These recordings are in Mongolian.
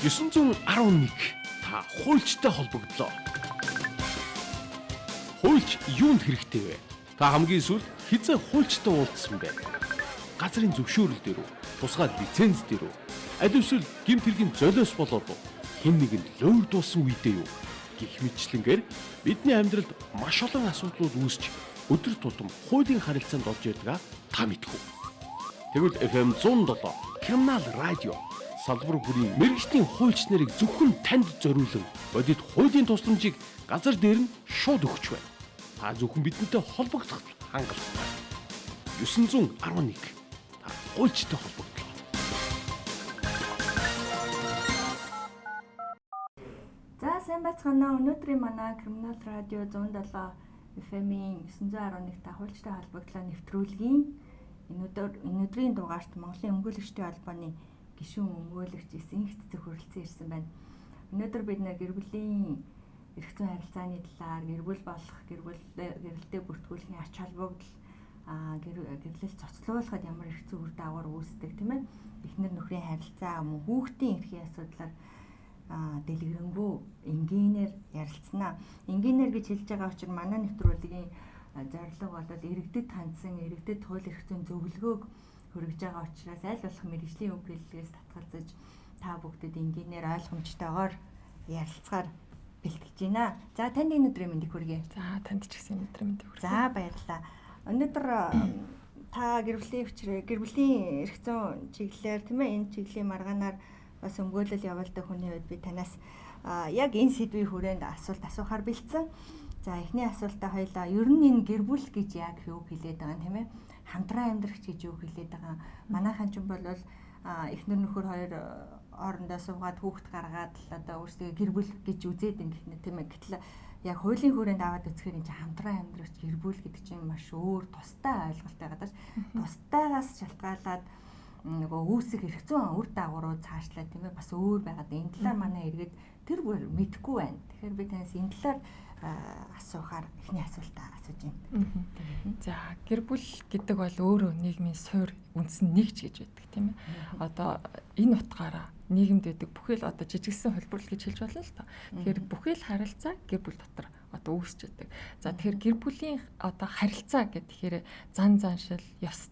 911 та хуульчтай холбогдлоо. Хуульч юунд хэрэгтэй вэ? Та хамгийн сүүлд хэзээ хуульчтай уулзсан бэ? Газрын зөвшөөрөл дээр үү? Тусгай лиценз дээр үү? Аль эсвэл гэмт хэргийн золиос болоод уу? Хэн нэгэнд луйвардуулсан үедээ юу? Гэх мэтчилэнгээр бидний амьдралд маш олон асуудлууд үүсч өдөр тутам хуулийн харилцаанд орж ирдэг та мэдэх үү? Тэгвэл FM 107 Криминал радио салбар бүрийн мэргэжлийн хуульч нарыг зөвхөн танд зориулан бодит хуулийн тусламжийг газар дээр нь шууд өгч байна. Та зөвхөн бидэнтэй холбогдох хангалттай. 911 та хуульчтай холбогдлоо. За сайн байцгаана уу. Өнөөдрийн манай Криминал радио 107 FM-ийн 911 та хуульчтай холбогдлоо нэвтрүүлгийн өнөөдрийн дугаарт Монголын өмгөөлөгчдийн холбооны гишүүн өмгөөлөгч Эсэнх цэцэг хүрэлцэн ирсэн байна. Өнөөдөр бид нэр гэр бүлийн эрх зүйн харилцааны талаар, гэр бүл болох, гэр бүл гэрэлтэй бүртгүүлэхийн ач холбогдол, гэрлэл цоцлуулахад ямар эрх зүйн үр дагавар үүсдэг тийм ээ. Эхнэр нөхрийн харилцаа, мөн хүүхдийн эрхийн асуудлаар дэлгэрэнгүй энгийнээр ярилцсанаа. Энгийнээр гэж хэлж байгаа учраас манай нэвтрүүлгийн зорилго бол иргэдэд хандсан иргэдэд хууль эрх зүйн зөвлөгөөг хүргэж байгаа учраас аль болох мэргэжлийн үг хэллэгээс татгалзаж та бүгдэд энгийнээр ойлгомжтойгоор ярилцгаар бэлтгэж байна. За танд энэ өдрийн мэндийг хүргэе. За танд ч гэсэн энэ өдрийн мэндийг хүргэе. За баярлалаа. Өнөөдөр та гэр бүлийн өвчрээ, гэр бүлийн эрх зүйн чиглэлээр тийм ээ энэ чиглэлийн маргаанаар бас өмгөөлөл явуулдаг хүний хувьд би танаас яг энэ сэдвийн хүрээнд асуулт асуухаар бэлдсэн. За эхний асуултаа хоёлаа ер нь энэ гэр бүл гэж яг юу хэлээд байгаа юм тийм ээ? Хамтран амьдрагч гэж юу хэлээд байгаа. Манайхан ч бол эхнэр нөхөр хоёр орондоо суугаад хүүхэд гаргаад л одоо өөрсдөө гэр бүл гэж үзээд юм гэх нэ тийм ээ. Гэтэл яг хуулийн хүрээнд аваад үзэхээр энэ чинь хамтран амьдрагч гэр бүл гэдэг чинь маш өөр тустай ойлголт байгаа даа. Тустайгаас шалтгаалаад нөгөө үүсэх эрх зүйн үр дагаврууд цаашлаа тийм ээ бас өөр байгаад энэ талаар манай иргэд тэр бүр мэдэхгүй байна. Тэгэхээр би танаас энэ талаар асуухаар эхний асуултаа асууж байна. За гэр бүл гэдэг бол өөрөө нийгмийн суурь үндсэн нэгж гэж байдаг тийм ээ. Одоо энэ утгаараа нийгэмд байдаг бүхэл одоо жижигсэн холбоорлол гэж хэлж болно л доо. Тэгэхээр бүхэл харилцаа гэр бүл дотор одоо үүсч байдаг. За тэгэхээр гэр бүлийн одоо харилцаа гэдэг тэгэхээр зан заншил, ёс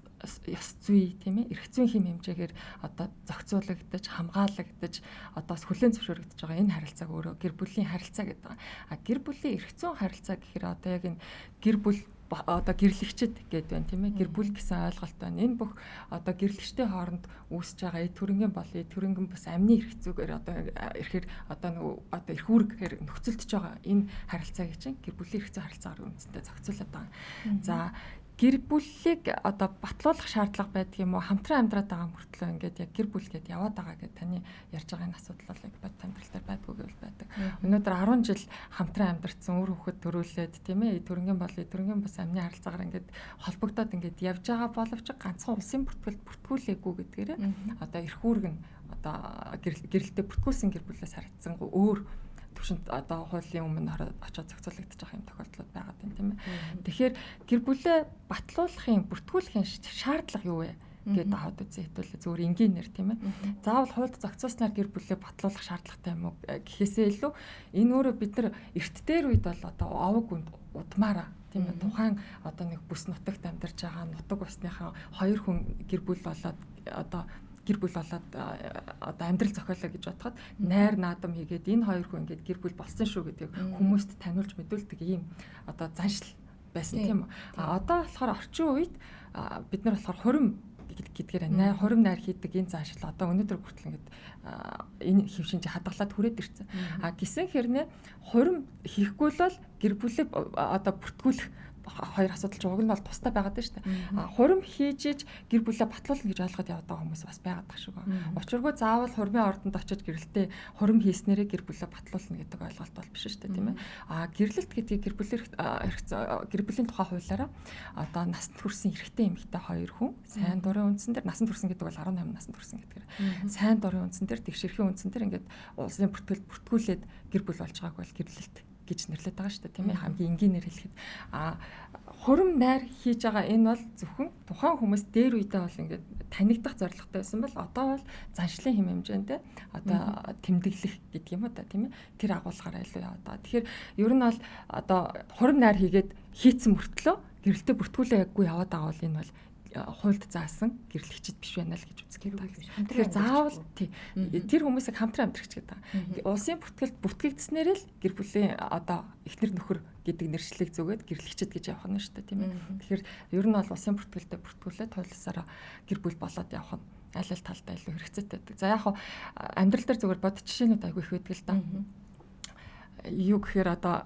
зүй тийм ээ эрх зүйн хэм хэмжээгээр одоо зохицуулагдаж, хамгаалагдаж, одоо бас хүлээн зөвшөөрөгдөж байгаа энэ харилцааг өөрөө гэр бүлийн харилцаа гэдэг байгаа. А гэр бүлийн эрх зүйн харилцаа гэхээр одоо яг энэ гэр бүл одоо гэрлэгчд гэдэг байна тийм ээ гэр бүл гэсэн ойлголт байна. Энэ бүх одоо гэрлэгчдийн хооронд үүсэж байгаа эд хөрөнгөний бол эд хөрөнгөн бас амны эрх зүгээр одоо эрхээр одоо нөгөө одоо эрх үүргээр нөхцөлдөж байгаа энэ харилцааг чинь гэр бүлийн эрх зүйн харилцаагаар үндсэндээ зохицуулаад байгаа. За гэр бүлийг одоо батлуулах шаардлага байдаг юм уу? Хамтран амьдраад байгаа мөртлөө ингээд яг гэр бүл гээд яваад байгаа гэд таны ярьж байгаа энэ асуудал бол яг бод амьдрал дээр байдгүй гэвэл байдаг. Өнөөдөр 10 жил хамтран амьдарсан үр хүүхэд төрүүлээд тийм ээ төрөнгийн бол төрөнгийн бас амны харилцаагаар ингээд холбогдоод ингээд явж байгаа боловч ганцхан улсын бүртгэлд бүртгүүлээгүй гэдгээр одоо эрх үүрэг нь одоо гэрэлтэй бүртгүүлсэн гэр бүлээс харагдсангүй өөр төвшөнд одоо хуулийн өмнө очиод зохицуулагдчих байгаа юм тохиолдлууд байгаа юм тийм ээ. Тэгэхээр гэр бүлээ батлуулахын, бүртгүүлэхийн шаардлага юу вэ гэдээ аваад үзье хэвтэл зүгээр энгийнээр тийм ээ. Заавал хуульд зохицуулснаар гэр бүлээ батлуулах шаардлагатай юм уу гэхээсээ илүү энэ өөрөө бид нар эрт дээр үед бол одоо овог удмаараа тийм ээ тухайн одоо нэг бүс нутагт амьдарч байгаа нутаг усныхаа хоёр хүн гэр бүл болоод одоо гэр бүл болоод одоо амьдрал зохиолоо гэж бодоход найр наадам хийгээд энэ хоёр хүн ингээд гэр бүл болсон шүү гэдгийг хүмүүст таниулж мэдүүлдэг ийм одоо заншил байсан тийм үү. А одоо болохоор орчин үед бид нар болохоор хурим гэдгээр найр хурим найр хийдэг энэ заншил одоо өнөөдөр хүртэл ингээд энэ хэв шинж хадгалаад хүрээд ирсэн. А гисэн хэрнээ хурим хийхгүй л бол гэр бүлээ одоо бүртгүүлэх хоёр асуудал ч уг нь бол тустай байгаад байна шүү дээ. А хурим хийж иж гэр бүлээ батлуулна гэж ойлгоод яваад байгаа хүмүүс бас байгаад байгаа шүү. Учиргүй заавал хурмын ордонд очиж гэрэлтэй хурим хийснээрээ гэр бүлээ батлуулна гэдэг ойлголт бол биш шүү дээ, тийм ээ. А гэрлэлт гэдгийг гэр бүлийн гэр бүлийн тухай хуулиараа одоо насанд хүрсэн эрэгтэй эмэгтэй хоёр хүн сайн дурын үндсэн дээр насанд хүрсэн гэдэг бол 18 насанд хүрсэн гэдгээр сайн дурын үндсэн дээр тэгш эрхийн үндсэн дээр ингээд улсын бүртгэл бүртгүүлээд гэр бүл болж байгааг бол гэрлэлт гэж нэрлэдэг байгаа шүү дээ, тийм ээ, хамгийн энгийнээр хэлэхэд. А хурим найр хийж байгаа энэ бол зөвхөн тухайн хүмүүс дээр үедээ бол ингээд танигдах зорилготой байсан бол одоо бол заншлын хэм хэмжээндээ одоо тэмдэглэх гэдэг юм уу та, тийм ээ, тэр агуулгаараа илүү яваад байгаа. Тэгэхээр ер нь бол одоо хурим найр хийгээд хийцэн мөртлөө гэрэлтэй бүртгүүлээ яггүй яваад байгаа бол энэ бол хуульд заасан гэрлэгчд биш байна л гэж үзэх хэрэгтэй. Тэгэхээр заавал тий тэр хүмүүсийг хамтран амьдрагч гэдэг. Улсын бүртгэлд бүртгэгдснээр л гэр бүлийн одоо эхнэр нөхөр гэдэг нэршлиг зүгээд гэрлэгчд гэж явах нь шүү дээ, тийм ээ. Тэгэхээр ер нь бол улсын бүртгэлдээ бүртгүүлээд хуулиасаараа гэр бүл болоод явах нь аль аль талдаа илүү хэрэгцээтэй байдаг. За яг хаа амьдрал дээр зүгээр бод жишээнүүд айгүй их байдаг л да. Юу гэхээр одоо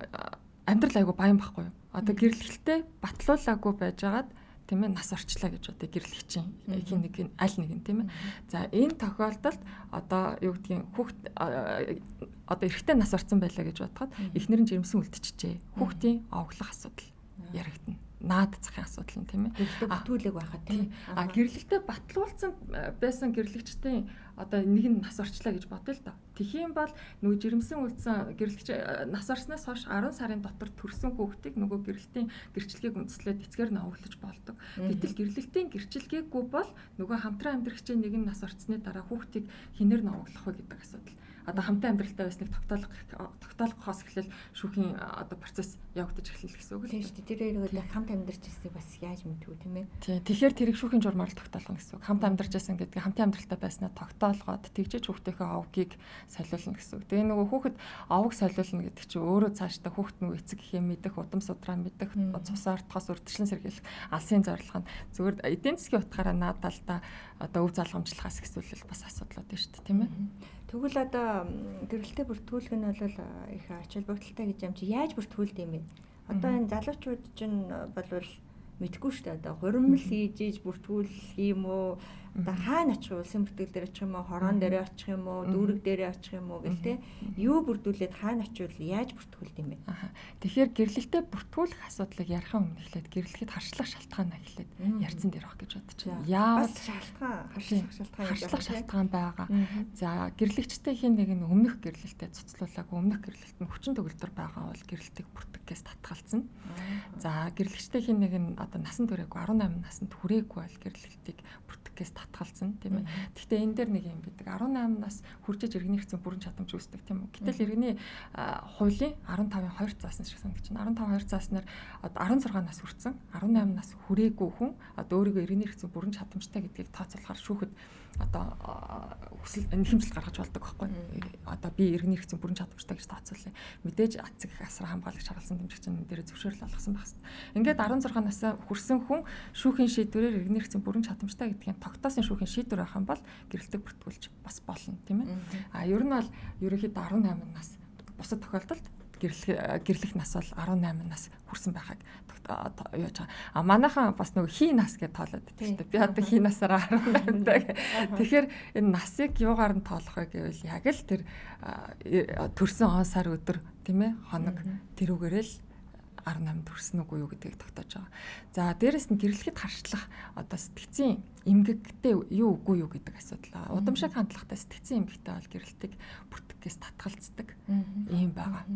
амьдрал айгүй баян байхгүй юу? Одоо гэрлэлтээ батлуулаагүй байжгаад, тийм ээ, нас орчлаа гэж бодъё гэрлэгчийн хин нэг нь аль нэг нь, тийм ээ. За энэ тохиолдолд одоо юу гэдгийг хүүхд одоо эрэгтэй нас орсон байлаа гэж бодоход эхнэр нь жирэмсэн үлдчихжээ. Хүүхдийн овглох асуудал яригдана. Наад захын асуудал нь, тийм ээ. Гэрлэлтээ бүртгүүлээг байхад, тийм ээ. А гэрлэлтээ батлуулсан байсан гэрлэгчдийн одоо нэг нь нас орчлаа гэж бодъё л доо. Тэгэх юм бол нөгөө жирэмсэн үлдсэн гэрлэгч нас орсноос хойш 10 сарын дотор төрсэн хүүхдийг нөгөө гэрлэлтийн гэрчлэгийг үндэслээд эцгээр нь овоглож болдог. Гэтэл гэрлэлтийн гэрчилгээгүй бол нөгөө хамтран амьдрагчийн нэг нь нас орсны дараа хүүхдийг хинээр нь овоглох вэ гэдэг асуудал. Одоо хамтын амьдралтай байсныг тогтоолгохоос эхлэл шүүхийн одоо процесс явагдаж эхэлнэ гэсэн үг л. Тийм шүү дээ. Тэр нөгөө хамт амьдарч ирснийг бас яаж мэдвэ, тийм ээ. Тийм. Тэгэхээр тэрийг шүүхийн журмаар л тогтоолгоно гэсэн үг. Хамт амьдарч байсан гэдгийг хамтын амьдралтай байснаа тогтоолгоод тэгжиж хүүхдийнхээ овгийг солиулна гэсэн үг. Тэгээ нөгөө хүүхэд овг солиулна гэдэг чинь өөрөө цаашдаа хүүхд нөгөө эцэг эхээ мэдэх, удам судраа мэдэх, цусаа ортохоос урьдчилан сэргийлэх алсын зорилго нь зүгээр эдийн засгийн утгаараа наад талдаа одоо өв залгамжлахаас ихсүүлэл бас асуудлууд байна шүү дээ, тийм ээ. Тэгвэл одоо гэрэлтэй бүртгүүлэх нь бол их ач холбогдолтой гэж юм чи яаж бүртгүүлд юм бэ? Одоо энэ залуучууд чинь болвол мэдгүй шүү дээ. Одоо хуримл хийж иж бүртгүүлэх юм уу? Одоо хаана очих вэ? Улсын бүртгэл дээр очих юм уу? Хорон дээр очих юм уу? Дүүрэг дээр очих юм уу гэл те. Юу бүрдүүлээд хаана очивол яаж бүртгүүлд юм бэ? Аа. Тэгэхээр гэрлэлтэд бүртгүүлэх асуудлыг ярихын өмнө эхлээд гэрлэхэд харшлах шалтгаан эхлээд ярьсан дээр байх гэж бодож байна. Яавал шалтгаан, харшлах шалтгаан, харшлах шалтгаан байгаа. За гэрлэгчтэй хин нэг нь өмнөх гэрлэлтэд цуцлуулаагүй, өмнөх гэрлэлт нь хүчин төгөлдөр байгаа бол гэрлэлтийг бүртгэхээс татгалзана. За гэрлэгчтэй хин нэг нь одоо насан туршаагүй 18 наснд хүрээгүй бол гэрлэлтийг бүртгэхээс татгалзана, тийм ээ. Гэхдээ энэ дээр нэг юм байдаг. 18 нас хүрчиж иргэний хэрэгцээ бүрэн чадамж үүсдэг, тийм үү. Гэтэл иргэний хуулийн 15-ын 2 заасан шиг санагдаж байна. 15-2 зааснаар одоо 16 нас хүрсэн, 18 нас хүрээгүй хүн одоо өөрийгөө иргэний хэрэгцээ бүрэн чадамжтай гэдгийг тооцоолохоор шүүхэд одоо хүсэл нэхэмжил гаргаж болдог байхгүй. Одоо би иргэний хэрэгцээ бүрэн чадамжтай гэж тооцоолъё. Мэдээж ацэг асраа хамгаалагч харгалсан дэмжигч энэ дээр зөвшөөрөл олгосон байх хэвээр. Ингээд 16 насаа хүрсэн хүн шүүхийн шийдвэрээр иргэний хэрэгцээ бүрэн чадамжтай гэдгийг тогтоосон шүүхийн шийдвэр байх юм бол гэрэлтэг бүртгүүлж бас болно, тийм ээ. А ер нь бол ерөнхийдөө 18 нас бусад тохиолдолд гэрлэх нас бол 18 нас хүрсэн байхыг яаж байгаа. А манайхан бас нөгөө хий нас гэж тоолоод байдаг шүү дээ. Би одоо хий насаараа 18 таа. Тэгэхээр энэ насыг юугаар нь тоолох вэ гэвэл яг л тэр төрсөн он сар өдөр, тийм ээ, хоног тэрүүгээрээ л 18 төрсөн үгүй юу гэдгийг тогтоож байгаа. За дээрэс нь гэрлэхэд харшлах одоо сэтгцийн эмгэгтэй юу үгүй юу гэдэг асуудал. Удам шиг хандлагатай сэтгцийн эмгэгтэй бол гэрлэлтийг бүртгэхээс татгалздаг ийм байгаа.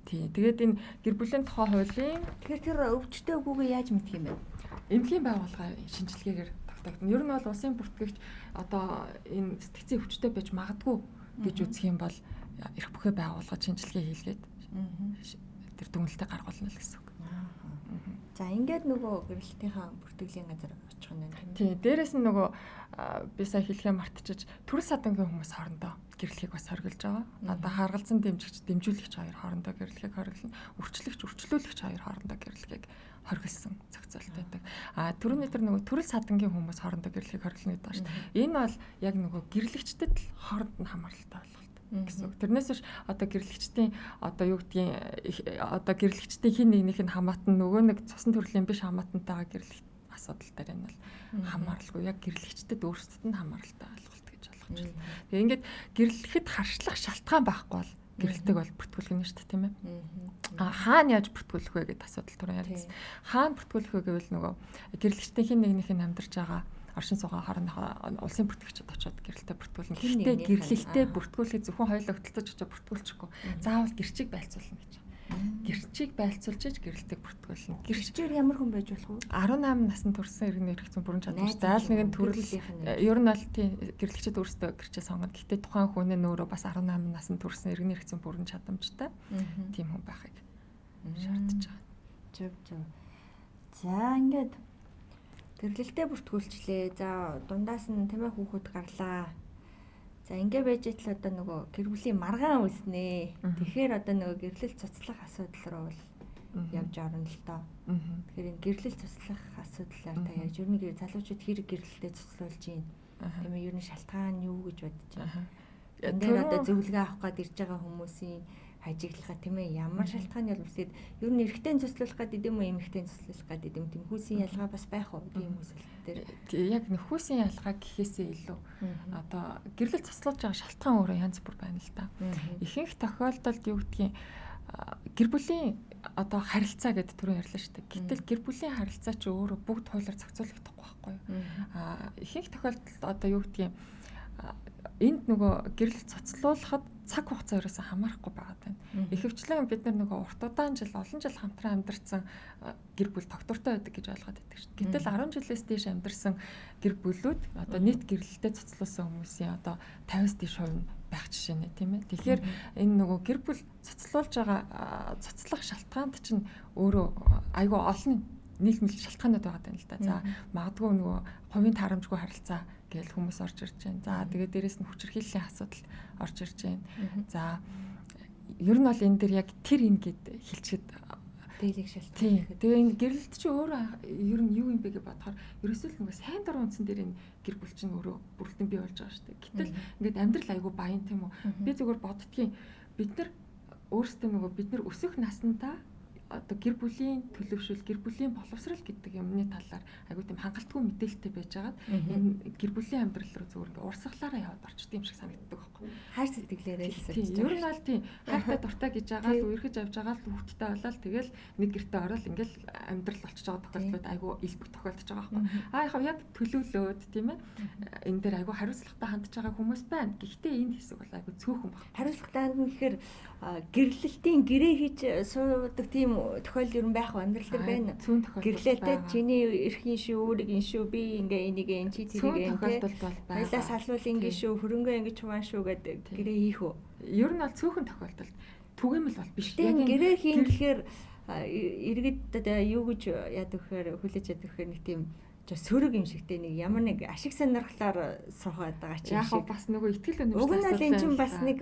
Тий. Тэгээд энэ гэр бүлийн тухай хуулийн тэгэхээр тэр өвчтэй үгүйгээ яаж мэдэх юм бэ? Эмнэлгийн байгууллага шинжилгээгээр тогтоогдно. Ер нь бол улсын бүртгэгч одоо энэ сэтгцийн өвчтэй байж магадгүй гэж үзэх юм бол эрх бүхэй байгууллага шинжилгээ хийлгээд тэр дүгнэлтээ гаргуулна л гэсэн үг. За ингээд нөгөө гэрлэлтийнхаа бүртгэлийн газар очих нь байна, тийм ээ. Тийм, дээрэс нь нөгөө би сая хэлхээ мартчихаж төрөл садангийн хүмүүс хоорондоо гэрлэхийг бас хоригдож байгаа. Одоо харгалзан дэмжигч, дэмжүүлэгч хоёр хоорондоо гэрлэхийг хориглоно. Үрчлэгч, үрчлүүлэгч хоёр хоорондоо гэрлэхийг хоригдсон зохицолт байдаг. А түрүүний тэр нөгөө төрөл садангийн хүмүүс хоорондоо гэрлэхийг хориглоно гэдэг байна шүү дээ. Энэ бол яг нөгөө гэрлэгчдэд л хооронд нь хамааралтай болох гэсэн үг. Тэрнээс биш одоо гэрлэгчдийн одоо юу гэдгийг одоо гэрлэгчдийн хин нэгнийх нь хамаатан нөгөө нэг цусан төрлийн биш хамаатантайгаа гэрлэх асуудал дээр энэ бол хамааралгүй. Яг гэрлэгчдэд өөрсдөд нь хамааралтай ойлголт гэж ойлгож байна. Тэгээ ингээд гэрлэхэд харшлах шалтгаан байхгүй бол гэрэлтэг бол бүртгүүлэх нь шүү дээ, тийм ээ. А хаана яаж бүртгүүлэх вэ гэдэг асуудал түрүү ярьсан. Хаана бүртгүүлэх вэ гэвэл нөгөө гэрлэгчдийн хин нэгнийх нь амьдарч байгаа оршин суугаа хоорондоо улсын бүртгэгчид очиод гэрэлтэй бүртгүүлнэ. Гэхдээ гэрлэлтэй бүртгүүлэхэд зөвхөн хоёулаа хөтөлцөж очиод бүртгүүлчихгүй. Заавал гэрчийг байлцуулна гэж. Гэрчийг байлцуулж иж гэрэлтийг бүртгүүлнэ. Гэрчээр ямар хүн байж болох вэ? 18 наснд хүрсэн иргэн эрх зүйн бүрэн чадамжтай. Зайл нэгэн төрөл ер нь бол тийм гэрлэгчид өөрсдөө гэрчээ сонгоно. Гэхдээ тухайн хүн нь өөрөө бас 18 наснд хүрсэн иргэн эрх зүйн бүрэн чадамжтай тийм хүн байхыг шаардж байгаа. Зөв зөв. За ингээд гэрлэлтэд бүртгүүлчлээ. За дундаас нь тамай хүүхэд гарлаа. За ингээ байж итл одоо нөгөө гэр бүлийн маргаан үүснэ. Тэгэхээр одоо нөгөө гэрлэл цуцлах асуудал руу бол явж орно л доо. Тэгэхээр энэ гэрлэл цуцлах асуудлаар та яаж ер нь залуучууд хэрэг гэрлэлтэд цуцлуулж байна. Тийм ээ, ер нь шалтгаан нь юу гэж бодож байна? Энэ дээр одоо зөвлөгөө авах гээд ирж байгаа хүмүүсийн ажиглахаа тийм ээ, ямар шалтгааны бол үсгээд ер нь эрэгтэй цуцлуулах гээд идэм үү, эмэгтэй цуцлуулах гээд идэм, тийм хүүсийн ялгаа бас байх уу тийм хүсэлт дээр? Яг нөхүүсийн ялгаа гэхээсээ илүү одоо гэрлэл цуцлуулж байгаа шалтгаан өөрөө янз бүр байна л да. Ихэнх тохиолдолд юу гэдгийг гэр бүлийн одоо харилцаа гэдэг түрүүн ярьлаа шүү дээ. Гэтэл гэр бүлийн харилцаа чи өөрөө бүгд хуулиар зохицуулагдахгүй байхгүй юу? Ихэнх тохиолдолд одоо юу гэдгийг энд нөгөө гэрлэл цуцлуулахад цаг хугацаа ерөөсөн хамаарахгүй байгаа даа. Ихэвчлэн бид нар нөгөө урт удаан жил олон жил хамтран амьдарсан гэр бүл тогтвортой байдаг гэж ойлгоод байдаг шүү дээ. Гэтэл 10 жилээс дээш амьдарсан гэр бүлүүд одоо нийт гэрлэлтэд цуцлуулсан хүмүүсийн одоо 50-аас дээш хувь нь байх жишээ нэ, тийм ээ. Тэгэхээр энэ нөгөө гэр бүл цуцлуулж байгаа цуцлах шалтгаанд чинь өөрөө айгүй олон нийлмэл шалтгаанууд байгаа юм л да. За магадгүй нөгөө хувийн таарамжгүй харилцаа гэж хүмүүс орж ирж байна. За тэгээд дээрэс нь хүчирхийллийн асуудал орж ирж байна. За ер нь бол энэ дэр яг тэр энэ гэд хэлчихэд дийлэг шалтгаан. Тэгээ энэ гэрлэлт чи өөрөө ер нь юу юм бэ гэж бодохоор ерөөсөө л нөгөө сайн дурын үндсэн дээр энэ гэр бүл чинь өөрөө бүрэлдэн бий болж байгаа шүү дээ. Гэтэл ингээд амьдрал айгүй баян тийм үү. Би зүгээр боддгийн бид нар өөрсдөө нөгөө бид нар өсөх насандаа одоо гэр бүлийн төлөвшөл, гэр бүлийн боловсрал гэдэг юмны талаар айгүй тийм хангалтгүй мэдээлэлтэй байжгаад энэ гэр бүлийн амьдрал руу зүгээр ингээ урсгалаараа яваад орчдөг юм шиг санагддаг байхгүй. Хайр сэтгэлээрээ л сэрж. Ер нь бол тийм хайртай дуртай гэж байгаа л үерхэж авч байгаа л хүүхдтэй болоод тэгэл нэг гэртээ ороод ингээл амьдрал болчихж байгаа тохиолдлууд айгүй илбэг тохиолдож байгаа байхгүй. Аа яг төлөвлөөд тийм ээ энэ дээр айгүй хариуцлагатай хандж байгаа хүмүүс байна. Гэхдээ энэ хэсэг бол айгүй цөөхөн баг. Хариуцлагатай хандна гэхээр гэрлэлтийн гэрээ хийж суудаг тийм тохиолдол ер нь байх амьдрал дээр байна. Цөөн тохиолдол. Гэрлэлтэд чиний эрхийн шүү, өөрийг ин шүү, би ингээ энийг ин чи тэрийг ин тохиолдол бол байна. Баялаа салвал ингээ шүү, хөрөнгөө ингээ чуваан шүү гэдэг гэрээ хийх үү? Ер нь бол цөөхөн тохиолдолд түгээмэл бол биш. Яг гэрээ хийн гэхээр иргэд одоо юу гэж яадаг вэхээр хүлээж яадаг вэхээр нэг тийм сөрөг юм шигтэй нэг ямар нэг ашиг сонирхлоор сурах байгаа ч юм шиг. Яг бас нөгөө итгэл үнэмшил. Уг нь бол энэ чинь бас нэг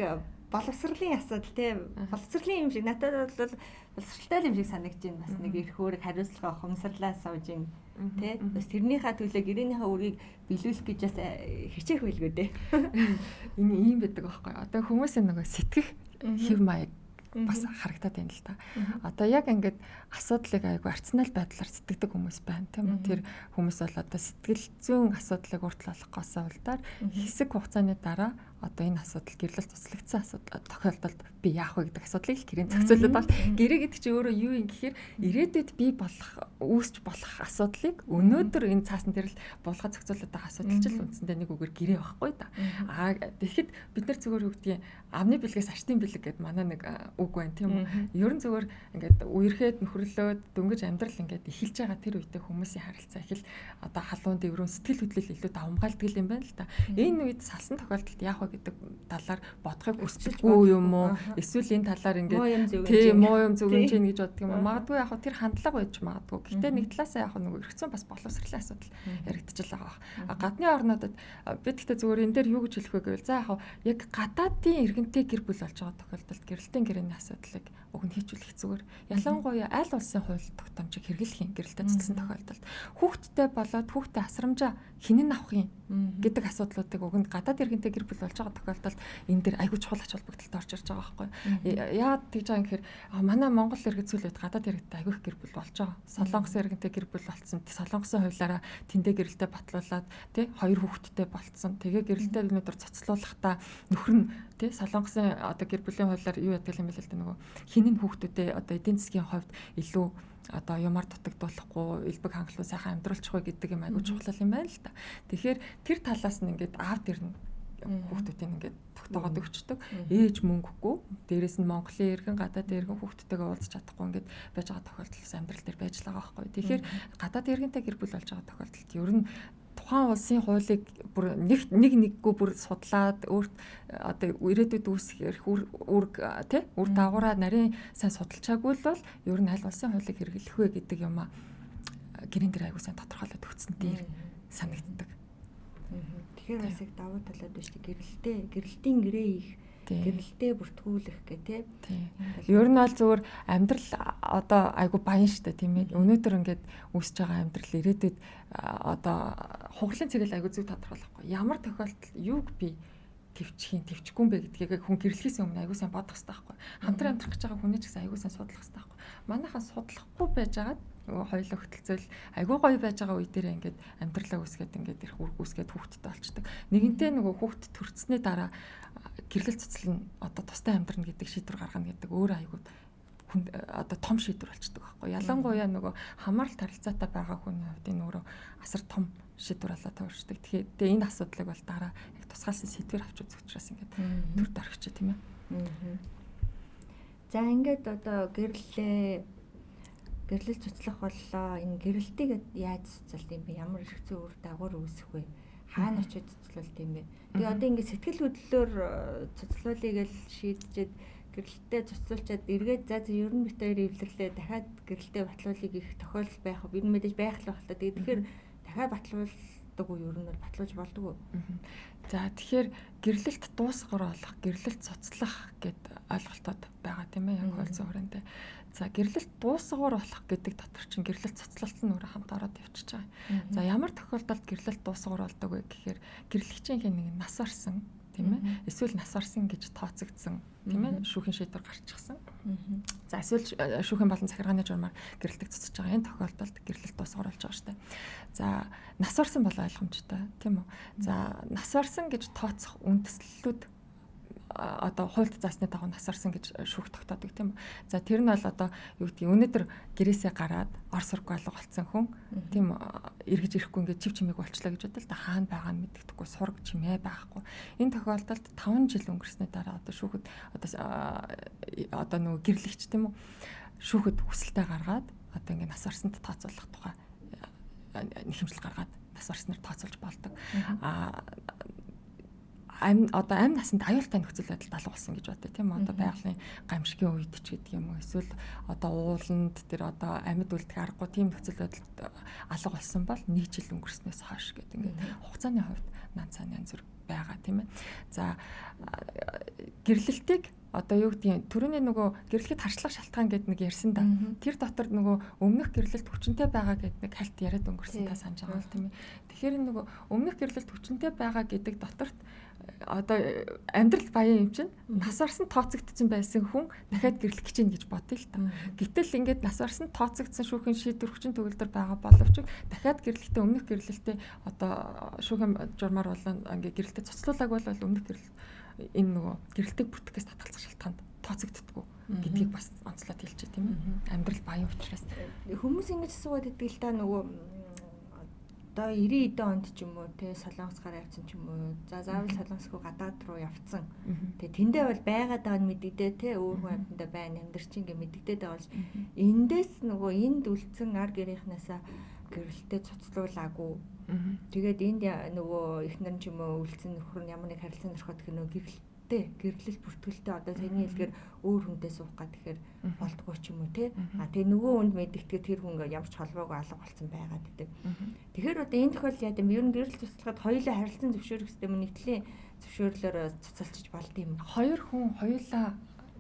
боловсролын асуудал тийм боловсролын юм шиг надад бол боловсралтай юм шиг санагдаж байна. Бас нэг эрх үүрэг хариуцлага ухамсарлаа сууж юм тий. Бас тэрнийхээ төлөө гэрээнийхээ үүргийг биелүүлэх гэж бас хичээх байлгүй дээ. Энэ ийм байдаг байхгүй. Одоо хүмүүсийн нөгөө сэтгэх хэв маяг бас харагдаад байна л та. Одоо яг ингээд асуудлыг айгүй рационал байдлаар сэтгэдэг хүмүүс байна тийм үү. Тэр хүмүүс бол одоо сэтгэл зүйн асуудлыг уртл олох улдаар хэсэг хугацааны дараа одоо энэ асуудал гэрлэл цуцлагдсан асуудал тохиолдолд би яах вэ гэдэг асуудлыг л гэрийн зохицуулаад байна. Гэрээ гэдэг чинь өөрөө юу юм гэхээр ирээдүйд би болох үүсч болох асуудлыг өнөөдөр энэ цаасан дээр л буулга зохицуулаад байгаа асуудал ч л үндсэндээ нэг үгээр гэрээ байхгүй да. Аа тэгэхэд бид нар зүгээр юу гэдгийг амны бэлгээс артын бэлэг гэд манай нэг үг байна тийм үү. Ер нь зүгээр ингээд үерхэд нөхөрлөөд дөнгөж амьдрал ингээд эхэлж байгаа тэр үедээ хүмүүсийн харилцаа их л одоо халуун дэврүүн сэтгэл хөдлөл илүү давамгайлдаг юм байна л да. Энэ үед салсан тохиолдолд яах вэ гэдэг талаар бодохыг хүсдэггүй юм уу? Эсвэл энэ талаар ингээд тий муу юм зүгэн чинь гэж боддог юм уу? Магадгүй яг тэр хандлага байж магадгүй. Гэтэ нэг талаасаа яг нөгөө эргэцэн бас боловсролын асуудал яригдчихл байгаа. А гадны орнуудад бид гэхдээ зүгээр энэ дээр юу гэж хэлэх вэ гэвэл за яг гадаадын иргэнтэй гэр бүл болж байгаа тохиолдолд гэрэлтэн гэрээний асуудлыг уг нь хийчүүлэх зүгээр. Ялангуяа аль улсын хууль тогтоомжийг хэрэглэх юм гэрэлтэй цэцсэн тохиолдолд хүүхэдтэй болоод хүүхдээ асрамжаа хинэн авах юм гэдэг асуудлуудыг уг нь гадаад иргэнтэй гэр бүл болж байгаа тохиолдолд энэ дэр айгүй чухал ач холбогдолтой орж ирж байгаа байхгүй. Яагаад тэгж байгаа юм гэхээр манай Монгол иргэд сүүл үед гадаад иргэдтэй айгүй их гэр бүл болж байгаа. Солонгосын иргэнтэй гэр бүл болцсон. Солонгосын хуулиараа тэндээ гэрэлтэй батлуулаад тий хоёр хүүхэдтэй болцсон. Тэгээ гэрэлтэй өнөөдөр цоцлуулахдаа нөхөр нь тий Солонгосын одоо гэр бүлийн хуулиар юу яадаг юм бэ л да нөгөө хинэн хүүхдүүдээ одоо эдийн засгийн хувьд илүү одоо юмар дутагдуулахгүй элбэг хангалуун сайхан амьдруулчихгүй гэдэг юм айгүй чухал юм байна л да. Тэгэхээр тэр талаас нь ингээд аав дэрнэ Хүүхдүүдийг ингээд тогтоогоод өгчдөг. Ээж мөнгөгүй. Дээрээс нь Монголын иргэн, гадаад иргэн хүүхдтэйгээ уулзах чадахгүй ингээд байж байгаа тохиолдол амьдрал дээр байж л байгаа байхгүй. Тэгэхээр гадаад иргэнтэй гэр бүл болж байгаа тохиолдолд ер нь тухайн улсын хуулийг бүр нэг нэггүй бүр судлаад өөрт одоо ирээдүйд үүсэх эрх үүрэг тий үр дагавраа нарийн сайн судалчаагүй л бол ер нь аль улсын хуулийг хэрэглэх вэ гэдэг юм а гэрэн дээр аягүй сайн тодорхойлоод өгсөн дээр санагддаг. Тэгэхээр бас яг давуу талууд биш гэрэлтэй гэрэлтийн гэрээ их гэрэлтэй бүртгүүлэх гэх тий. Ер нь бол зүгээр амьдрал одоо айгу баян штэ тийм ээ. Өнөөдөр ингээд үүсэж байгаа амьдрал ирээдүйд одоо хуглын цэгэл айгу зөв тодорхойлохгүй. Ямар тохиолдолд юуг би төвчих юм төвчихгүй юм бэ гэдгийг хүн гэрлэхээс өмнө айгу сайн бодох хэрэгтэй байхгүй. Хамтран амьдрах гэж байгаа хүний ч гэсэн айгу сайн судлах хэрэгтэй байхгүй. Манайхан судлахгүй байжгаад хоёулаа хөтөлцөөл айгуу гоё байж байгаа үе дээр ингээд амьдралаа үүсгээд ингээд ирэх үүрэг үүсгээд хүүхдтэй болчдөг. Нэгэнтээ нөгөө хүүхд төрцсөний дараа гэрлэл цуцлал нь одоо тустай амьдрна гэдэг шийдвэр гаргана гэдэг өөр айгуу хүн одоо том шийдвэр болчдөг байхгүй. Ялангуяа нөгөө хамаарал тарилцаатай байгаа хүний хувьд энэ өөрөө асар том шийдвэр болоо тойрчдөг. Тэгэхээр энэ асуудлыг бол дараа яг тусгаалсан сэдвэр авч үзэх учраас ингээд төр дорхич тийм ээ. За ингээд одоо гэрлэлээ гэрлэл цуцлах боллоо. Энэ гэрэлтийг яаж цуцалт юм бэ? Ямар эрх зүйн үр дагавар үүсэх вэ? Хаана очиж цуцлалт юм бэ? Тэгээ одоо ингээд сэтгэл хөдлөлөөр цуцлуулъя гэж шийджээд гэрэлтээ цуцлуулчаад эргээд за за ер нь бит хоёр эвлэрлээ дахиад гэрэлтээ батлуулъя гэх тохиолдол байх уу? Ер нь мэдээж байх л байх л та. Тэгээ тэгэхээр дахиад батлуулдаг уу? Ер нь бол батлуулж болдог уу? За тэгэхээр гэрлэлт дуусгар болох, гэрлэлт цуцлах гэд ойлголтод байгаа тийм ээ яг хууль зүйн хүрээнд. За гэрлэлт дуусгуур болох гэдэг дотор чинь гэрлэлт цуцлалт нь өөрөө хамт ороод явчихж байгаа. За ямар тохиолдолд гэрлэлт дуусгуур болдог вэ гэхээр гэрлэгчийн нэг нас барсан тийм ээ эсвэл нас барсан гэж тооцогдсон тийм ээ шүүхийн шийдвэр гарчихсан. За эсвэл шүүхийн болон захиргааны журмаар гэрлэлтийг цуцаж байгаа энэ тохиолдолд гэрлэлт дуусгуур болж байгаа шүү дээ. За нас барсан бол ойлгомжтой тийм үү. За нас барсан гэж тооцох үндэслэлүүд одоо хуульд заасны дагуу нас барсан гэж шүүх тогтоодог тийм үү. За тэр нь бол одоо юу гэдгийг өнөөдөр гэрээсээ гараад ор сургуу алга болцсон хүн тийм эргэж ирэхгүй ингээд чив чимээг болчлоо гэж бодол та хаана байгаа нь мэддэхгүй сураг чимээ байхгүй. Энэ тохиолдолд 5 жил өнгөрсний дараа одоо шүүхэд одоо нөгөө гэрлэгч тийм үү шүүхэд хүсэлтээ гаргаад одоо ингээд нас барсанд тооцоолох тухай нэхэмжил гаргаад нас барснаар тооцоолж болдог. Аа одоо амь насанд аюултай нөхцөл байдалд алга болсон гэж бодъё тийм үү. Одоо байгалийн гамшигын үед ч гэдэг юм уу эсвэл одоо ууланд тэр одоо амьд үлдэх аргагүй тийм нөхцөл байдалд алга болсон бол 1 жил өнгөрснөөс хойш гэдэг ингээд хугацааны хувьд нан цааны янз бүр байгаа тийм ээ. За гэрлэлтийг одоо юу гэдгийг түрүүний нөгөө гэрлэхэд харшлах шалтгаан гэдэг нэг ярьсан да. Тэр дотор нөгөө өмнөх гэрлэлт хүчнтэй байгаа гэдэг нэг хальт яриад өнгөрсөн та санаж байгаа л тийм ээ. Тэгэхээр нөгөө өмнөх гэрлэлт хүчнтэй байгаа гэдэг доторт одоо амьдрал баян юм чинь нас барсан тооцогдсон байсан хүн дахиад гэрлэх гэж байна гэж бодъё л та. Гэтэл ингээд нас барсан тооцогдсон шүүхийн шийдвэр хүчин төгөлдөр байгаа боловч дахиад гэрлэхдээ өмнөх гэрлэлтээ одоо шүүхийн журмаар болон ингээд гэрэлтэд цуцлуулаагүй бол өмнөх гэрэл энэ нөгөө гэрэлтийг бүртгэхээс татгалзах шалтгаанд тооцогддгоо гэдгийг бас онцлоод хэлчихэ тийм ээ. Амьдрал баян учраас хүмүүс ингэж асууад идэг л та нөгөө одоо 90 эдэн онд ч юм уу те Солонгос гараа явцсан ч юм уу за заавал Солонгосгүй гадаад руу явцсан. Тэгээ тэндээ бол байгаад байгаа нь мэдэгдээ те өөр хүн амьтандаа байна амьдрч ингээ мэдэгдээд байгаа бол эндээс нөгөө энд үлдсэн ар гэрийнхнээсээ гэрэлтэд цуцлуулаагүй. Тэгээд энд нөгөө эхнэр нь ч юм уу үлдсэн нөхөр нь ямар нэг харилцаанд ороход гэх нөгөө гэрэлтэй гэрлэл бүртгэлтэй одоо саяны хэлгээр өөр хүнтэй суух га тэгэхээр болдгоо ч юм уу те. А тэгээ нөгөө хүнд мэдэгдэхэд тэр хүн ямар ч холбоогүй алга болсон байгаа гэдэг. Тэгэхээр одоо энэ тохиолдолд яа гэм ер нь гэрэл цуцлахад хоёулаа харилцан зөвшөөрөх хэрэгтэй юм нэгтлийн зөвшөөрлөөр цуцалчиж болд юм. Хоёр хүн хоёулаа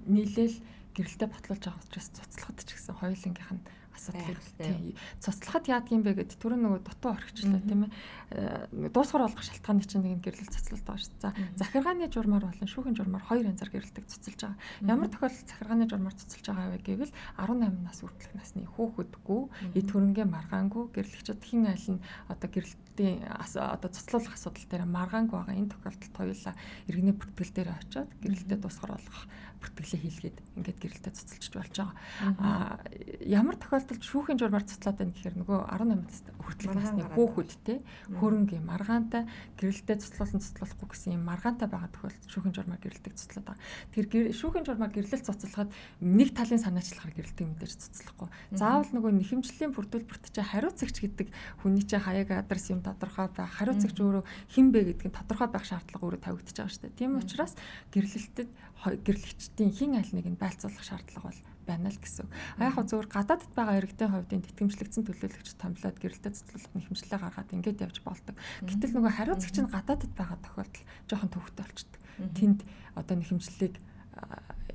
нийлээл гэрэлтэй батлуулж байгаа учраас цуцлахад ч гэсэн хоёулангийнх нь асуудал тийм цуцлахад яадаг юм бэ гэд түрүү нөгөө дутуу орхичлаа тийм ээ дуусгар болгох шалтгааны чинь нэг гэрлэл цуцлалт байгаа шүү. За захиргааны журмаар болон шүүхийн журмаар хоёр янзаар гэрэлтийг цуцалж байгаа. Ямар тохиолдолд захиргааны журмаар цуцалж байгаа вэ гэвэл 18 нас хүртэлх насны хүүхэдгүй, эд хөрөнгөө маргаангүй, гэрлэгчид хэн аль нь одоо гэрэлтийн одоо цуцлуулах асуудал дээр маргаангүй байгаа. Энэ тохиолдолд хоёулаа иргэний бүртгэл дээр очиод гэрэлтэд дуусгар болгох бүртгэлээ хийлгээд ингээд гэрэлтэд цуцалж болж байгаа. А ямар тохиолдолд тохиолдолд шүүхийн журмаар цуцлаад байна гэхээр нөгөө 18 настай хүртэлх насны хүүхэд те хөрөнгө маргаантай гэрэлтэй цуцлуулан цуцлуулахгүй гэсэн юм маргаантай байгаа тохиолдолд шүүхийн журмаар гэрэлтийг цуцлаад байгаа. Тэгэхээр шүүхийн журмаар гэрлэл цуцлахад нэг талын санаачлахаар гэрэлтийг мэдээж цуцлахгүй. Заавал нөгөө нэхэмжлийн бүрдүүл бүртчээ хариуцагч гэдэг хүний чинь хаяг адрес юм тодорхой байх, хариуцагч өөрөө хэн бэ гэдг нь тодорхой байх шаардлага өөрөө тавигдчихж байгаа шүү дээ. Тийм учраас гэрлэлтэд гэрлэгчдийн хэн аль нэг нь байлцуулах шаардлага бол байна л гэсэн. А яг хөө зөвхөн гадаадд байгаа иргэдийн хувьд тэтгэмжлэгдсэн төлөөлөгч томилоод гэрэлтэй цуцлуулах нэхэмжлээ гаргаад ингээд явж болдог. Гэтэл нөгөө хариуцагч нь гадаадд байгаа тохиолдол жоохон төвөгтэй болчдөг. Тэнд одоо нэхэмжлэлийг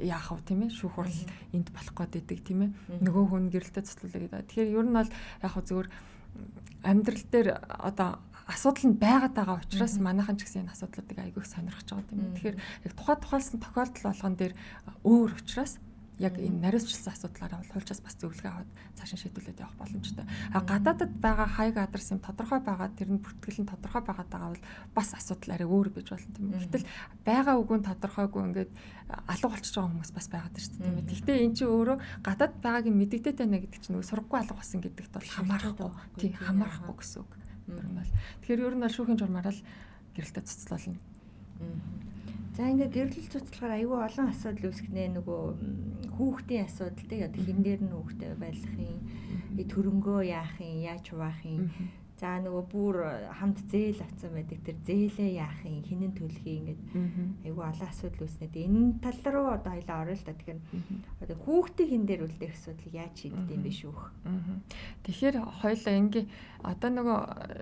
яах вэ тийм ээ шүүх хурал энд болох гээд идэг тийм ээ нөгөө хүн гэрэлтэй цуцлуулъя гэдэг. Тэгэхээр ер нь бол яг хөө зөвхөн амьдрал дээр одоо асуудал нь байгаад байгаа учраас манайхан ч гэсэн энэ асуудлуудыг айгүй их сонирхож байгаа тийм ээ. Тэгэхээр яг тухайлсан тохиолдол болгон дээр өөр учраас яг энэ нариуцчлсан асуудлаараа бол хуульчаас бас зөвлөгөө аваад цаашаа шийдвүлээд явах боломжтой. А гадаадад байгаа хаяг адрес юм тодорхой байгаа, тэр нь бүртгэл нь тодорхой байгаад байгаа бол бас асуудал арай өөр байж болно тийм ээ. Гэтэл байгаа үгүй нь тодорхойгүй ингээд алга болчихж байгаа хүмүүс бас байгаад шүү дээ тийм ээ. Гэхдээ эн чинь өөрөө гадаад байгааг нь мэдэгдээд байна гэдэг чинь нөгөө сургаггүй алга болсон гэдэгт бол хамаарахгүй. Тийм хамаарахгүй гэсэн үг. Ер нь бол тэгэхээр ер нь бол шүүхийн журмаар л гэрэлтэй цуцлуулна. За ингээ гэрлэл цуцлахаар айгүй олон асуудал үүсгэнэ. Нөгөө хүүхдийн асуудал тий одоо хэн дээр нь хүүхдээ байлгах юм, төрөнгөө яах юм, яаж хуваах юм. За нөгөө бүр хамт зээл авсан байдаг тэр зээлээ яах юм, хинэн төлөх юм ингээд айгүй олон асуудал үүснэ. Энэ тал руу одоо хоёлаа орё л та. Тэгэхээр одоо хүүхдийн хэн дээр үлдэх асуудлыг яаж шийддэг юм бэ шүүх? Тэгэхээр хоёлаа ингээ одоо нөгөө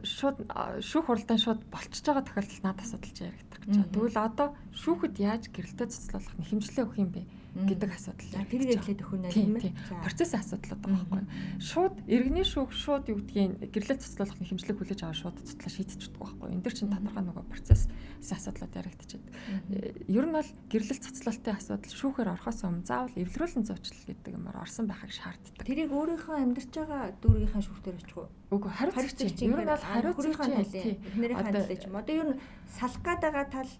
шууд шүүх хуралдаан шууд болчихж байгаа тохиолдолд наад асуудал ч яригдах гэж байна. Тэгвэл одоо шүүхэд яаж гэрэлтэй цуцлуулах нэхэмжлээ өгөх юм бэ гэдэг асуудал. Тэр гэрлээд өгөх нь тийм ээ. Процессын асуудал байгаа байхгүй юу? Шууд иргэний шүүх шууд юу гэдгийг гэрлэл цуцлуулах нэхэмжлэг хүлээж аваад шууд цуцлаа шийдчихдэг байхгүй юу? Энд дэр чинь тодорхой нөгөө процессын асуудлууд яригдчихэд. Ер нь бол гэрлэл цуцлалтын асуудал шүүхээр орохоос өмнө заавал эвлэрүүлэн зуучлал гэдэг юмар орсон байхыг шаарддаг. Тэрийг өөрийнхөө амьдарч байгаа дүүргийнхаа шүүхтэр очих уу? Үгүй хариуцагч. Ер нь бол хариуцагчийн эхнэрийнхээ талын ч юм. Одоо ер нь салах гээд байгаа тал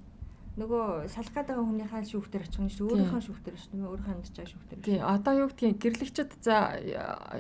нөгөө салах гээд байгаа хүнийхээ шүүхтэр очих нь шүү, өөрийнхөө шүүхтэр очих юм, өөрийнхөө амьдарч байгаа шүүхтэр. Тий, одоо юу гэдгийг гэрлэгчд за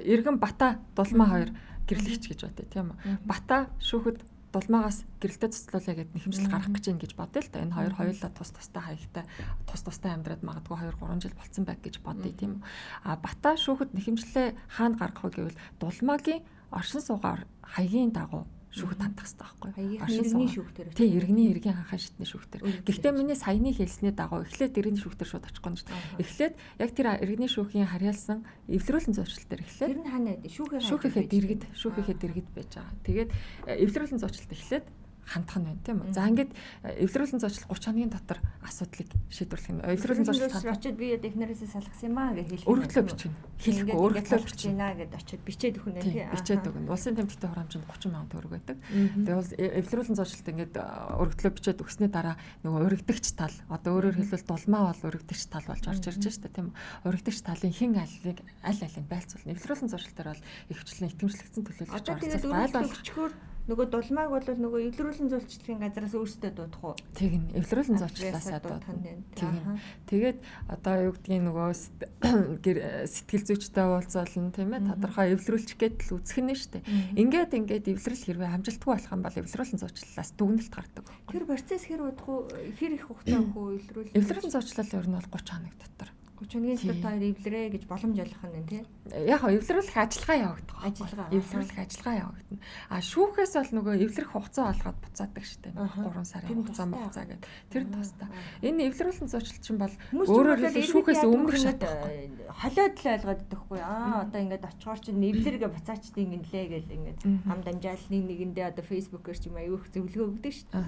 иргэн Бата Дулмаа хоёр гэрлэгч гэж бодъё тийм үү. Бата шүүхэд Дулмаагаас гэрэлтэй цуцлуулъя гэд нэхэмжил гаргах гэж юм гэж бодъё л да. Энэ хоёр хоёулаа тус тустай хаягтай, тус тустай амьдраад магадгүй 2 3 жил болцсон байх гэж бодъё тийм үү. А Бата шүүхэд нэхэмжлээ хаана гаргах вэ гэвэл Дулмаагийн оршин суугаар хаягийн дагуу шүүхэд хандах хэрэгтэй байхгүй юу? Иргэний шүүхтэр. Тий, иргэний иргэн анхаа шатны шүүхтэр. Гэхдээ миний саяны хэлсний дагуу эхлээд иргэний шүүхтэр шууд очихгүй юм шүү дээ. Эхлээд яг тэр иргэний шүүхийн харьяалсан эвлэрүүлэн зуучлал дээр эхлээд тэр нь хаана байдаг? Шүүхийнхээ дэргэд, шүүхийнхээ дэргэд байж байгаа. Тэгээд эвлэрүүлэн зуучлалт эхлээд хандах нь байна тийм үү. За ингээд эвлэрүүлэн зуучлал 30 хоногийн дотор асуудлыг шийдвэрлэх нь. Эвлэрүүлэн зуучлал очиод би одоо эхнэрээсээ салгасан юм аа гэж хэлэх. Өргөдлөө бичнэ. Хэлэхгүй өргөдлөө бичнэ гэд очиод бичээд өгнө тийм. Бичээд өгнө. Улсын тэмдэгтийн хураамжинд 30 мянган төгрөг байдаг. Тэгээд эвлэрүүлэн зуучлалт ингээд өргөдлөө бичээд өгсөний дараа нөгөө өргөдөгч тал одоо өөрөөр хэлбэл дулмаа бол өргөдөгч тал болж орж ирж штэ тийм үү. Өргөдөгч талын хэн алийг аль алийг байлцуулна. Эвлэрүүлэн зуучлал дээр бол ихэвчлэн итгэмжлэгдсэн төлөөлөгч оролцох. Нөгөө дулмааг бол нөгөө эвлэрүүлэн зуулчлалын газараас өөрсдөө дуудах уу? Тэгнь. Эвлэрүүлэн зуучлалаасаа дуудах. Тэгнь. Тэгээд одоо юу гэдгийг нөгөө сэтгэл зүйчтэй уулзуулна тийм ээ. Тодорхой эвлэрүүлчих гээд л үзэх нь шүү дээ. Ингээд ингээд эвлэрэл хэрвээ амжилтгүй болох юм бол эвлэрүүлэн зуучлалаас дүгнэлт гардаг. Тэр процесс хэр удах уу? Хэр их хугацаа өгөх үү эвлэрүүл? Эвлэрүүлэн зуучлал ер нь бол 30 хоног дотор. 30 хоногийн дотор та хоёр эвлэрээ гэж боломж олгох нь тий. Яг хаа эвлэрүүлэх ажиллагаа явагдах. Эвлэрүүлэх ажиллагаа явагдана. А шүүхээс бол нөгөө эвлэрэх хугацаа олгоод буцаадаг штэ. 3 сарын хугацаа гэдэг. Тэр тусдаа. Энэ эвлэрүүлэн зуучлал чинь бол өөрөөр хэлбэл шүүхээс өмнөх шат байхгүй. Холиод л ойлгоод идэхгүй. Аа одоо ингээд очихоор чинь эвлэргээ буцаачдیں гинлээ гэл ингээд ам дамжаал нэг нэгэндээ одоо фэйсбүүкээр ч юм аюух зөвлөгөө өгдөг штэ.